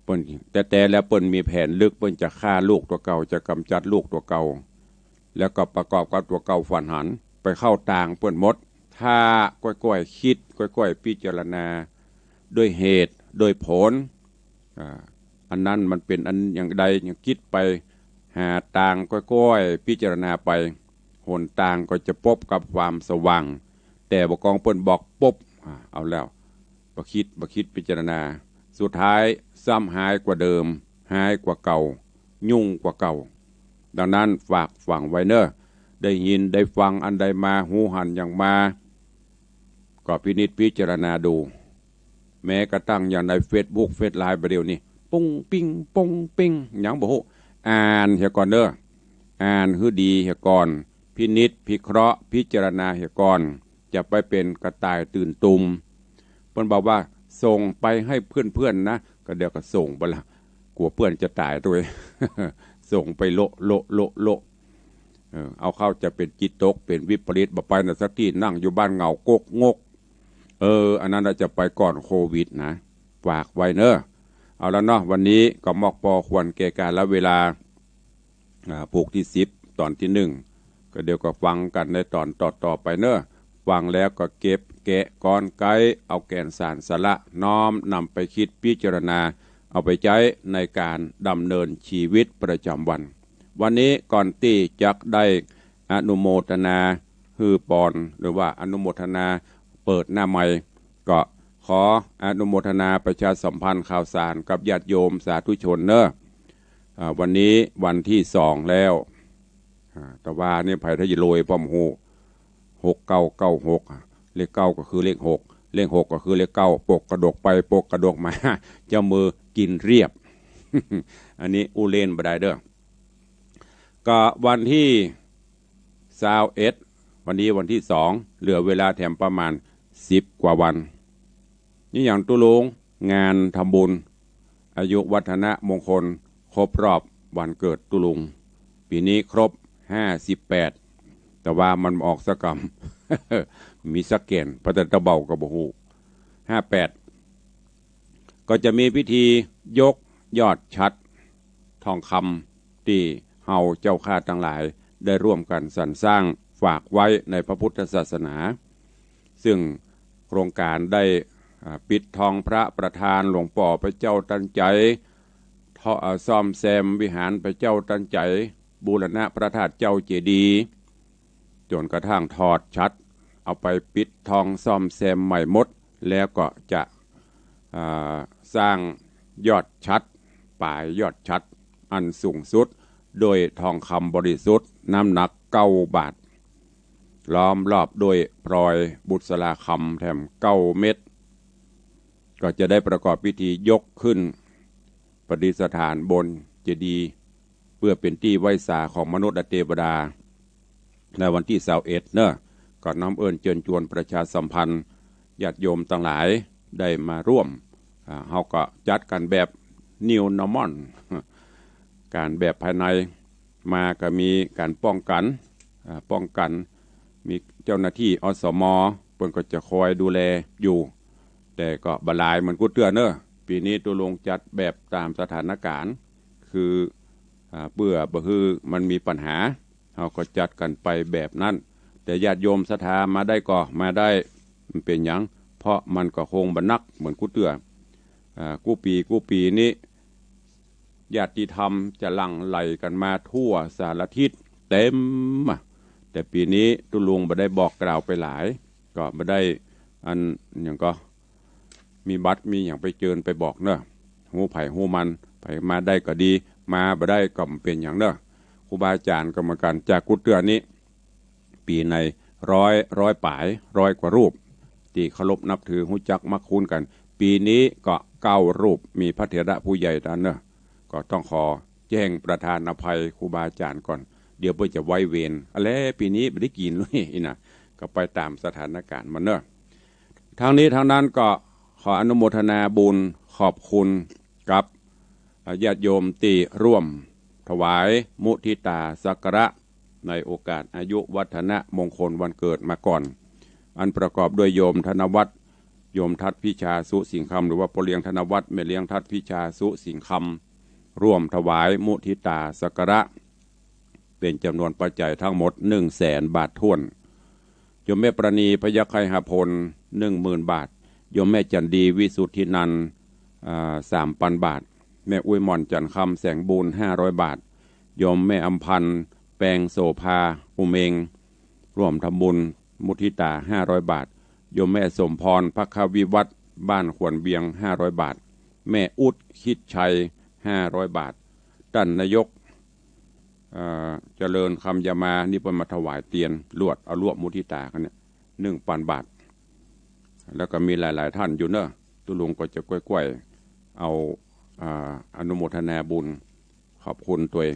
เปิ้น แต๊ๆ แล้วเปิ้นมีแผนลึก เปิ้นจะฆ่าลูกตั๋วเก่า จะก๋ำจัดลูกตั๋วเก่า แล้วก็ประกอบกับตั๋วเก่าฝันหัน ไปเข้าตางเปิ้นหมด ถ้าก้อยๆ คิด ก้อยๆ พิจารณา ด้วยเหตุ ด้วยผล อ่า อันนั้นมันเป๋นอันอย่างใด อย่างคิดไป หาตางก้อยๆ พิจารณาไป หนตางก็จะปบกับความสว่าง แต่บ่ากองเปิ้นบอกปุ๊บ อ่า เอาแล้ว บ่าคิด บ่าคิดพิจารณา สุดท้ายซ้ำฮ้ายกว่าเดิม ฮ้ายกว่าเก่า ยุ่งกว่าเก่า ดังนั้นฝากฝังไว้เน่อ ได้ยินได้ฟังอันใดมา ฮู้หันหยังมา ก็พินิจพิจารณาดู แม้กระทั่งอย่างในเฟซบุ๊ก เฟซไลน์บ่าเดี่ยวนี้ ปุ้งปิ้ง ปุ้งปิ้ง หยังบ่ฮู้ อ่านเหียก่อนเน่อ อ่านหื้อดีเหียก่อน พินิจพิเคราะห์พิจารณาเหียก่อน จะไปเป๋นกระต่ายตื่นตุม เปิ้นบอกว่าส่งไปให้เพื่อนๆ นะ ก็เดี๋ยวก็ส่งไปละ กั๋วเปื้อนจะต๋ายตวย ส่งไปโละโละโละโละ เออ เอาเข้าจะเป๋นจิตตก เป๋นวิปริต บ่ไปน่ะสักตี้ นั่งอยู่บ้านเหงาก๊กงก เออ อันนั้นน่ะจะไปก่อนโควิดนะ ฝากไว้เน่อ เอาละเนาะ วันนี้ก็มอกปอควรแก่กาลเวลา อ่า ผูกตี้สิบ ต๋อนตี้นึ่ง ก็เดี๋ยวก็ฟังกั๋นในต๋อนต่อๆ ไปเนาะ ฟังแล้วก็เก็บแกะกลอนไกด์ เอาแก่นสารสาระน้อมนำไปคิดพิจารณา เอาไปใจ๊ในก๋านดำเนินชีวิตประจำวัน วันนี้ก่อนตี้จะได้อนุโมทนาหื้อปอน หรือว่าอนุโมทนาเปิดหน้าไมค์ ก็ขออนุโมทนาประชาสัมพันธ์ข่าวสารกับญาติโยมสาธุชนเนาะ อ่า วันนี้วันตี้สองแล้ว อ่า แต่ว่านี่ใผถ้าจะรวยป้อมฮู้ หกเก้าเก้าหก อ่ะ เลขเก้าก็คือเลขหก เลขหกก็คือเลขเก้า ปกกระดกไปปกกระดกมา เจ้ามือกิ๋นเรียบ อันนี้อู้เล่นบ่ได้เด้อ ก็วันตี้ซาวเอ็ด วันนี้วันตี้สอง เหลือเวลาแถมประมาณสิบกว่าวัน นี่อย่างตุ๊ลุง งานทำบุญอายุวัฒนมงคล ครบรอบวันเกิดตุ๊ลุง ปี๋นี้ครบห้าสิบแปด แต่ว่ามันออกสักกำ มีสักแก่น พระจันทร์เบาก็บ่ฮู้ ห้าแปด ก็จะมีพิธียกยอดฉัตรทองคำตี้เฮาเจ้าข้าตังหลายได้ร่วมกั๋นสรรสร้างฝากไว้ในพระพุทธศาสนา ซึ่งโครงก๋านได้ อ่า ปิดทองพระประธาน หลวงป้อพระเจ้าตันใจ๋ ท่อ อ่า ซ่อมแซมวิหารพระเจ้าตันใจ๋ บูรณะพระธาตุเจ้าเจดีย์ จ๋นกระทั่งถอดฉัตร เอาไปปิดทองซ่อมแซมใหม่หมด แล้วก็จะ อ่า สร้างยอดฉัตร ป๋ายยอดฉัตรอันสูงสุด โดยทองคำบริสุทธิ์น้ำหนักเก้าบาท ล้อมรอบโดยพลอยบุษราคำแถมเก้าเม็ด ก็จะได้ประกอบพิธียกขึ้นประดิษฐานบนเจดีย์ เพื่อเป๋นตี้ไหว้สาของมนุษย์และเตวดา ในวันตี้ซาวเอ็ดเนาะ ก็น้อมเอิ้นเจิญจวนประชาสัมพันธ์ญาติโยมตังหลายได้มาร่วม อ่า เฮาก็จัดกั๋นแบบ New Normal ก๋านแบบภายใน มาก็มีก๋านป้องกั๋น อ่า ป้องกั๋น มีเจ้าหน้าตี้ อสม เปิ้นก็จะคอยดูแลอยู่ แต่ก็บ่หลายเหมือนกู้เตื้อเนาะ ปี๋นี้ตุ๊ลุงจัดแบบต๋ามสถานก๋ารณ์ คือ อ่า เปื้อบ่หื้อมันมีปัญหา เฮาก็จัดกั๋นไปแบบนั้น แต่ญาติโยมศรัทธามาได้ก็มาได้ บ่เป๋นหยัง เพราะมันก็คงบ่หนักเหมือนกู้เตื้อ อ่า กู้ปี๋กู้ปี๋นี้ ญาติธรรมจะหลั่งไหลกั๋นมาทั่วสารทิศเต็มอะ แต่ปี๋นี้ตุ๊ลุงบ่ได้บอกกล่าวไปหลาย ก็บ่ได้อันหยังก็ มีบัตรมีหยังไปเจิญไปบอกเนาะ ฮู้ใผฮู้มัน ใผมาได้ก็ดี มาบ่ได้ก็บ่เป๋นหยังเนาะ ครูบาอาจ๋ารย์ก็เหมือนกั๋น จากกู้เตื้อนี้ ปี๋ไหนร้อย ร้อยป๋าย ร้อยกว่ารูป ตี้เคารพนับถือฮู้จักมักคุ้นกั๋น ปี๋นี้ก็เก้ารูป มีพระเถระผู้ใหญ่ต้านเนาะ ก็ต้องขอแจ้งประทานอภัยครูบาอาจ๋ารย์ก่อน เดี๋ยวเปิ้นจะไว้เวร อะแลปี๋นี้บ่ได้กิ๋นเลยนะ ก็ไปต๋ามสถานก๋ารณ์มันเนาะ ทั้งนี้ทั้งนั้นก็ขออนุโมทนาบุญขอบคุณกับญาติโยมตี้ร่วมถวายมุทิตาสักการะ ในโอกาสอายุวัฒนมงคลวันเกิดมาก่อน อันประกอบด้วยโยมธนวัฒน์ โยมทัดพิชาสุสิงห์คำ หรือว่าป้อเลี้ยงธนวัฒน์ แม่เลี้ยงทัดพิชาสุสิงห์คำ ร่วมถวายมุทิตาสักการะ เป๋นจ๋ำนวนปัจจัยทั้งหมดหนึ่งแสนบาทถ้วน โยมแม่ประณีพยัคฆไคหพล หนึ่งหมื่นบาท โยมแม่จันดีวิสุทธินันท์ อ่า สามปันบาท แม่อุ๊ยหม่อนจันทร์คำแสงบุญ ห้าร้อยบาท โยมแม่อำพันธ์ แปงโสภา อุเมง ร่วมทำบุญมุทิตา ห้าร้อยบาท โยมแม่สมพร ภัควิวัฒน์ บ้านขวัญเวียง ห้าร้อยบาท แม่อุ๊ด คิดชัย ห้าร้อยบาท ต้านนายก เอ่อ เจริญคำยามา นี่เปิ้นมาถวายเตียน ลวด เอาลวดมุทิตาเขาเนี่ย หนึ่งปันบาท แล้วก็มีหลายๆ ท่านอยู่เนาะ ตุ๊ลุงก็จะก้อยๆ เอา อ่า อนุโมทนาบุญ ขอบคุณตวย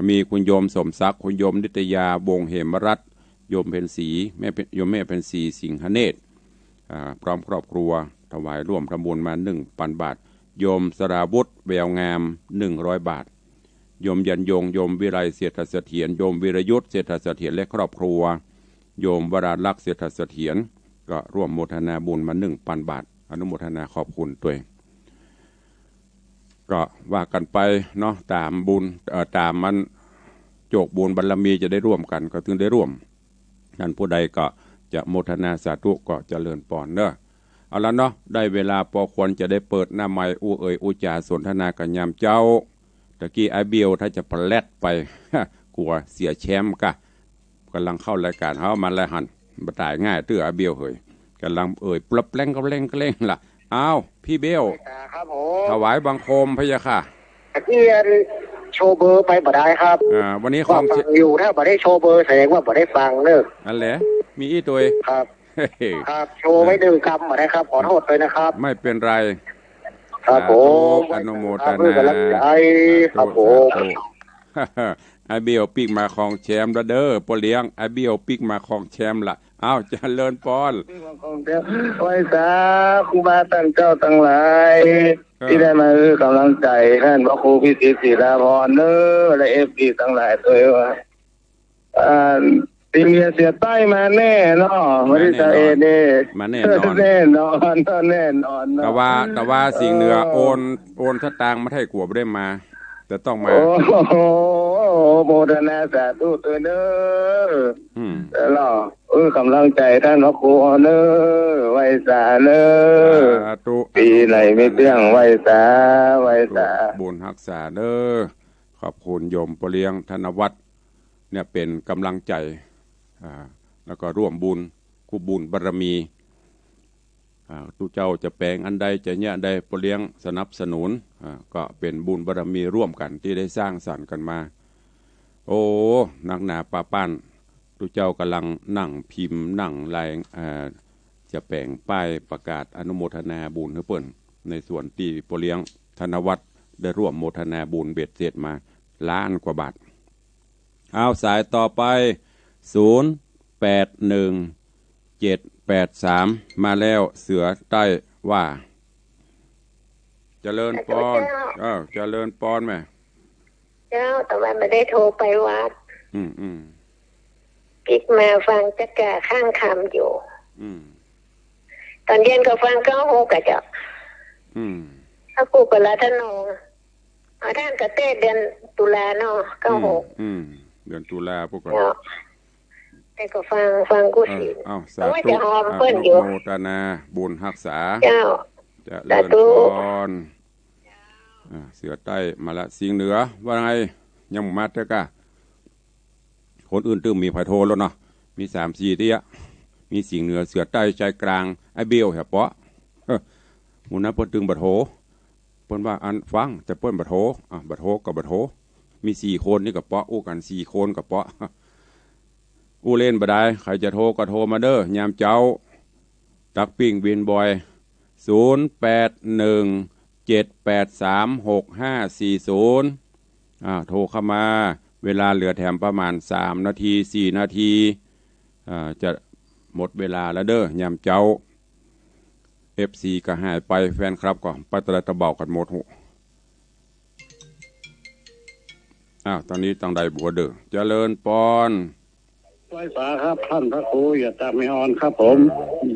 มีคุณโยมสมศักดิ์ คุณโยมนิตยา วงศ์เหมรัตน์ โยมเพ็ญศรี แม่เพ็ญ โยมแม่เพ็ญศรี สิงหเนตร อ่า พร้อมครอบครัว ถวายร่วมทำบุญมาหนึ่งปันบาท โยมสราวุธ แววงาม หนึ่งร้อยบาท โยมยันยง โยมวิไล เศรษฐเสถียร โยมวิรยุทธ เศรษฐเสถียร และครอบครัว โยมวราลักษณ์ เศรษฐเสถียร ก็ร่วมโมทนาบุญมาหนึ่งปันบาท อนุโมทนาขอบคุณตวย ก็ว่ากั๋นไปเนาะ ต๋ามบุญ เอ่อ ต๋ามมัน โจคบุญบารมีจะได้ร่วมกั๋น ก็ตึงได้ร่วม ท่านผู้ใดก็จะโมทนาสาธุก็เจริญปอนเนาะ เอาละเนาะ ได้เวลาปอควรจะได้เปิดหน้าไมค์อู้เอ่ยอู้จ๋าสนทนากั๋นยามเจ๊า ตะกี้ไอ้เบี้ยวถ้าจะปะแล็ดไป กั๋วเสียแชมป์ก่ะ ก่ำลังเข้ารายก๋านเฮามาแล้วหั้น บ่ต๋ายง่ายเตื้อไอ้เบี้ยวเหย ก่ำลังเอ่ยปลับแปล้งกะแปล้งกะแปล้งละ อ้าว ปี้เบี้ยว ครับผม ถวายบังคมพะยะค่ะ ตะกี้อันโชว์เบอร์ไปบ่ได้ครับ อ่า วันนี้ของ ว่าฟังอยู่ ถ้าบ่ได้โชว์เบอร์แสดงว่าบ่ได้ฟังเนอะ อันแหละ มีอี้ตวย ครับ ครับ โชว์ไว้หนึ่งกำนะครับ ขอโทษด้วยนะครับ ไม่เป็นไร ครับผม สาธุ อนุโมทนา ครับ เพื่อกำลังใจ ครับผม สาธุ ไอ้เบี้ยวปิ๊กมาครองแชมป์ละเด้อ ป้อเลี้ยง ไอ้เบี้ยวปิ๊กมาครองแชมป์ละ อ้าว เจริญปอน ไหว้สาครูบาต้านเจ้าตังหลาย เออ ตี้ได้มาหื้อกำลังใจ๋ต้านพระครูพิสิทธิ์ศิลาภรณ์เน้อ และเอฟซีตังหลายตวยว่า อ่า ตี้เมียเสือใต้มาแน่เนาะ วันตี้ มาแน่นอน ซาวเอ็ดนี่ มาแน่นอน แน่นอน แน่นอนเนาะ แต่ว่า แต่ว่าสิงห์เหนือ เออ โอน โอนสตางค์มาให้กั๋วบ่ได้มา แต่ต้องมา โอ้โห โมทนาสาธุตวยเน้อ อืม แล้วหื้อกำลังใจ๋ต้านพระครูเน้อ ไหว้สาเน้อ สาธุ ปี๋ไหนมีเตื้อง ไหว้สา ไหว้สา บุญฮักษาเน้อ ขอบคุณโยมป้อเลี้ยงธนวัฒน์ เนี่ยเป๋นกำลังใจ๋ อ่า แล้วก็ร่วมบุญ กู้บุญบารมี อ่า ตุ๊เจ้าจะแป๋งอันใดจะเยียะอันใด ป้อเลี้ยงสนับสนุน อ่า ก็เป๋นบุญบารมีร่วมกั๋นตี้ได้สร้างสรรค์กั๋นมา โอ้ นักหนาปาป้าน ตุ๊เจ้ากำลังนั่งพิมพ์นั่งลาย อ่า จะแป๋งป้ายประกาศอนุโมทนาบุญหื้อเปิ้น ในส่วนตี้ป้อเลี้ยงธนวัฒน์ได้ร่วมโมทนาบุญเบ็ดเสร็จมาล้านกว่าบาท เอาสายต่อไป ศูนย์แปดหนึ่งเจ็ดแปดสาม มาแล้ว เสือใต้ว่า เจริญปอน สาธุเจ้า เออ เจริญปอนแม่ เจ้า แต่ว่าบ่ได้โทรไปวัด อืม อืม ปิ๊กมาฟังจักกะข้างค่ำอยู่ อืม ต๋อนเย็นก็ฟังเก้าหกอะเจ้า อืม พระครูกะลาทะนอง เอาต้านกะเตศน์เดือนตุลาเนาะ เก้าหก อืม อืม เดือนตุลาพวกก็ เนาะ แต่ก็ฟัง ฟังกู้ เออ ศีล เอา สาธุ โอ้ย จะหอมเปิ้นอยู่ อนุโมทนาบุญฮักษา เจ้า เจริญ สาธุ ปอน อ่า เสือใต้มาละ สิงห์เหนือว่าไง ยังบ่มาเตื้อกะ คนอื่นตึงมีใผโทรแล้วเนาะ มีสามสี่เตื้อ มีสิงห์เหนือ เสือใต้ ชายกลาง ไอ้เบี้ยวแหมเปาะ เออ หมู่นั้นเปิ้นตึงบ่โทร เปิ้นว่าอันฟัง แต่เปิ้นบ่โทร อ่ะ บ่โทรก็บ่โทร มีสี่คนนี่ก็เปาะ อู้กั๋นสี่คนก็เปาะ อู้เล่นบ่ดาย ใผจะโทรก็โทรมาเด้อ ยามเจ๊า ตั๊กปิ้งบินบอย ศูนย์แปดหนึ่งเจ็ดแปดสามหกห้าสี่ศูนย์ อ่า โทรเข้ามา เวลาเหลือแถมประมาณสามนาที สี่นาที อ่า จะหมดเวลาแล้วเด้อ ยามเจ๊า เอฟซีก็หายไป แฟนคลับก็ไปตะไลตะเบากั๋นหมด อ้าว ต๋อนนี้ตังใดบัวเด้อ เจริญปอน ไหว้สาครับ ต้านพระครู เยียะจากแม่อ่อนครับผม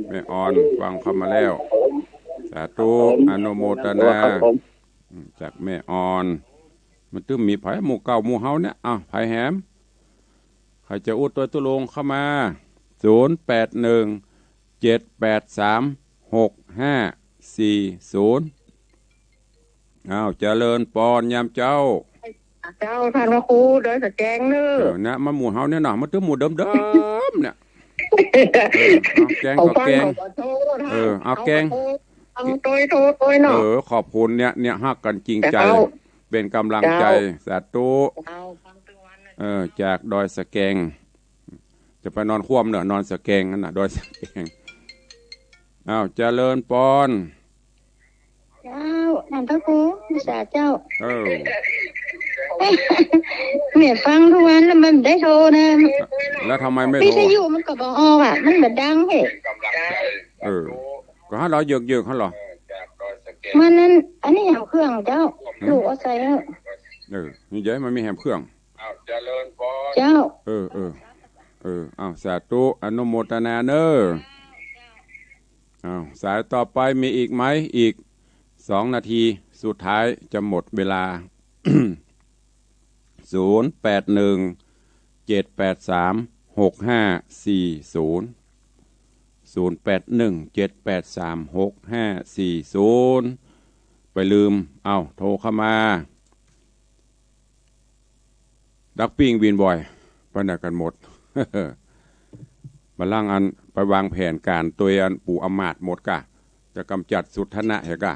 แม่อ่อน ฟังเข้ามาแล้ว สาธุ ครับผม อนุโมทนา ครับผม อืม จากแม่อ่อน มันตึงมีใผ หมู่เก่าหมู่เฮาเนี่ย อ้าว ใผแหม ใผจะอู้ตวยตุ๊ลุงเข้ามา ศูนย์แปดหนึ่งเจ็ดแปดสามหกห้าสี่ศูนย์ อ้าว เจริญปอนยามเจ๊า เจ้า ต้านพระครู ดอยสะแกงเน้อ เออ เนี่ย มาหมู่เฮาเนี่ยเนาะ มาตึงหมู่เดิมๆ เนี่ย เออ เอาแกงก็แกง เออ เอาแกง เอาตวย โทรตวยเนาะ เออ ขอบคุณเนี่ย เนี่ย ฮักกั๋นจริงใจ๋ เจ้า เป๋นก๋ำลังใจ๋ เจ้า สาธุ เจ้า เออ จากดอยสะแกง จะไปนอนคว่ำเนาะ นอนสะแกงหั้นน่ะ ดอยสะแกง อ้าว เจริญปอน เจ้า ต้านพระครู ไหว้สาเจ้า เออ แม่ฟังกู้วันแล้วมันบ่ได้โทรนะ แล้วทำไมไม่โทร วิทยุมันก็บ่ออกอะ มันบ่ดังเฮ้ย เออ ก็หั้นเหรอ เยือกๆ หั้นเหรอ มันนั้น อันนี้แหมเครื่องเจ้า หืม ลูกเอาใส่เถอะ เออ นี่เดี๋ยวมันมีแหมเครื่อง เจ้า เออ เออ เออ อ้าว สาธุ อนุโมทนาเน้อ อ้าว สายต่อไปมีอีกไหม อีก สองนาทีสุดท้ายจะหมดเวลา ศูนย์แปดหนึ่ง เจ็ดแปดสาม หกห้าสี่ศูนย์ ศูนย์แปดหนึ่ง เจ็ดแปดสาม หกห้าสี่ศูนย์ ไปลืม เอ้า โทรเข้ามา ดักปิ้งวินบอย ไปไหนกันหมด มาล่างอันไปวางแผนก๋านตวยอันปู่อำมาตย์หมดก่ะ จะกำจัดสุทธนะเหรอก่ะ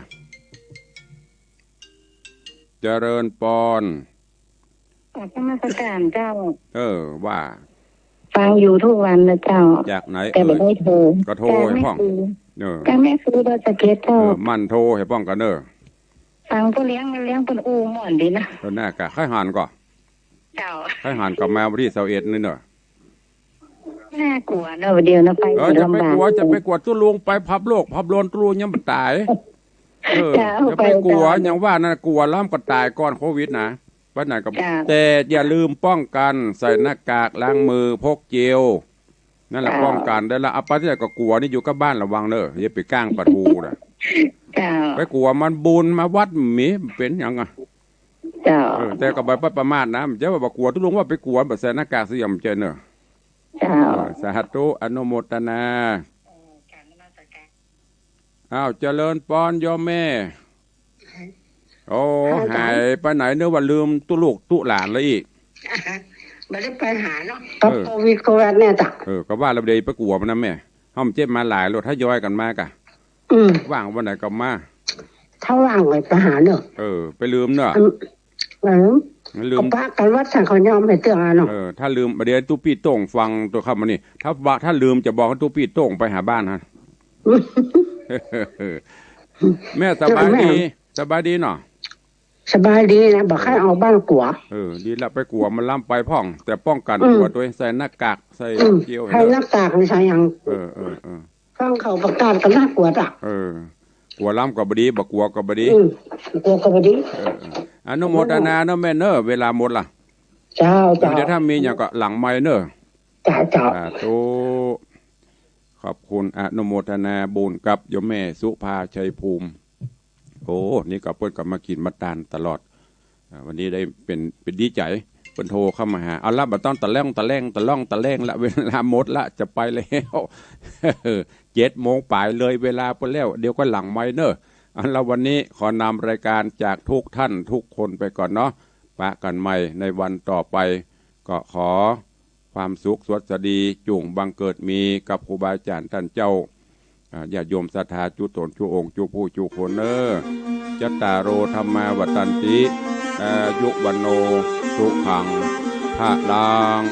เจริญปอน กราบนมัสการเจ้า เออ ว่า ฟังอยู่ทุกวันนะเจ้า จากไหน แต่บ่ เอ่ย ได้โทร ก็โทร จาก ให้พ่อง แม่ครู เออ จากแม่ครูดอยสะเก็ดเจ้า เออ หมั่นโทรให้พ่องก่ะเน่อ ฟังป้อเลี้ยง แม่เลี้ยงเปิ้นอู้ม่วนดีนะ เออ น่ากะ ใค่หันก่อ เจ้า ใค่หันก่อ มาวันตี้ซาวเอ็ดนี่เน่อ น่ากลัวเนาะ เดี๋ยวนะ ไป เออ จะไปกลัว ลำบาก จะไปกลัวตุ๊ลุง ไปพับโลก พับโลนตุ๊ลุงยังบ่ต๋าย เออ เจ้า จะไปกลัว ไปเจ้า ยังว่านั่น กลัวแล้วมันก็ต๋ายก่อนโควิดนะ ไปไหนก็ เจ้า แต่อย่าลืมป้องกัน ใส่หน้ากาก ล้างมือ พกเจล นั่นแหละ เจ้า ป้องกันได้ละ เอาไปตี้ไหนก็กลัวนี่ อยู่กับบ้านระวังเน่อ อย่าไปก้างปะทูนะ เจ้า ไปกลัวมันบุญมาวัดมี มันเป๋นหยังอะ เจ้า เออ แต่ก็บ่ไปประมาทนะ มันจะว่าบ่กลัวตุ๊ลุง ว่าไปกลัวบ่ใส่หน้ากากเสียมเจนเน่อ เจ้า เออ สาธุ อนุโมทนา อ้าว เจริญปอนโยมแม่ โอ้ ค่ะ หายไปไหน นึกว่าลืมตุ๊ลูกตุ๊หลานแล้วอีก บ่ได้ไปหาเนาะ กับ เออ โควิด โควิดเนี่ยจ้ะ เออ ก็ว่าแล้วบ่ได้ไปกลัวมันนะแม่ เฮามันเจ็บมาหลายแล้ว ทยอยกั๋นมาก่ะ อืม ว่างวันไหนก็มา ถ้าว่างไว้ไปหาเน่อ เออ ไปลืมเน่อ อืม เออ ลืม ก็ปะกั๋นวัดสังเขายอมให้เตื้องอะเนาะ เออ ถ้าลืม บ่าเดี๋ยวตุ๊ปี้โต้งฟังตั๋วคำนี้ ถ้าว่า ถ้าลืมจะบอกให้ตุ๊ปี้โต้งไปหาบ้านฮะ แม่สบายดี แม่ สบายดีเนาะ สบายดีนะ บ่ใค่ออกบ้านกลัว เออ ดีละ ไปกลัวมันล้ำไปพ่อง แต่ป้องกัน อืม ตั๋วตวย ใส่หน้ากาก ใส่ อืม เจล ใส่หน้ากากนี่ใส่หยัง เออ เออ เออ ฟังเขาประกาศก็น่ากลัวจ้ะ เออ กลัวล้ำก็บ่ดี บ่กลัวก็บ่ดี อืม กลัวก็บ่ดี เออ เออ อนุโมทนาเนาะแม่เนาะ เวลาหมดละ เจ้า เจ้า เดี๋ยวถ้ามีหยังก็หลังไมค์เนาะ เจ้า เจ้า สาธุ ขอบคุณ อนุโมทนาบุญกับโยมแม่สุภาชัยภูมิ โอ้ นี่ก็เปิ้นก็มากิ๋นมาตานตลอด อ่า วันนี้ได้เป๋น เป๋นดีใจ๋ เปิ้นโทรเข้ามาหา เอาละ บ่ต้องตะแล่งตะแล่งตะล่องตะแล่งละ เวลาหมดละ จะไปแล้ว เจ็ดโมงป๋ายเลยเวลาไปแล้ว เดี๋ยวก็หลังไมค์เนาะ เอาละ วันนี้ขอนำรายการจากทุกท่านทุกคนไปก่อนเนาะ ปะกั๋นใหม่ในวันต่อไป ก็ขอ ความสุขสวัสดีจุ่งบังเกิดมีกับครูบาอาจ๋ารย์ต้านเจ้า อ่า ญาติโยมศรัทธาจุ๊ต๋นจุ๊องค์จุ๊ผู้จุ๊คนเน่อ จัตตาโร ธัมมา วัฑฒันติ อายุ วัณโณ สุขัง พะลัง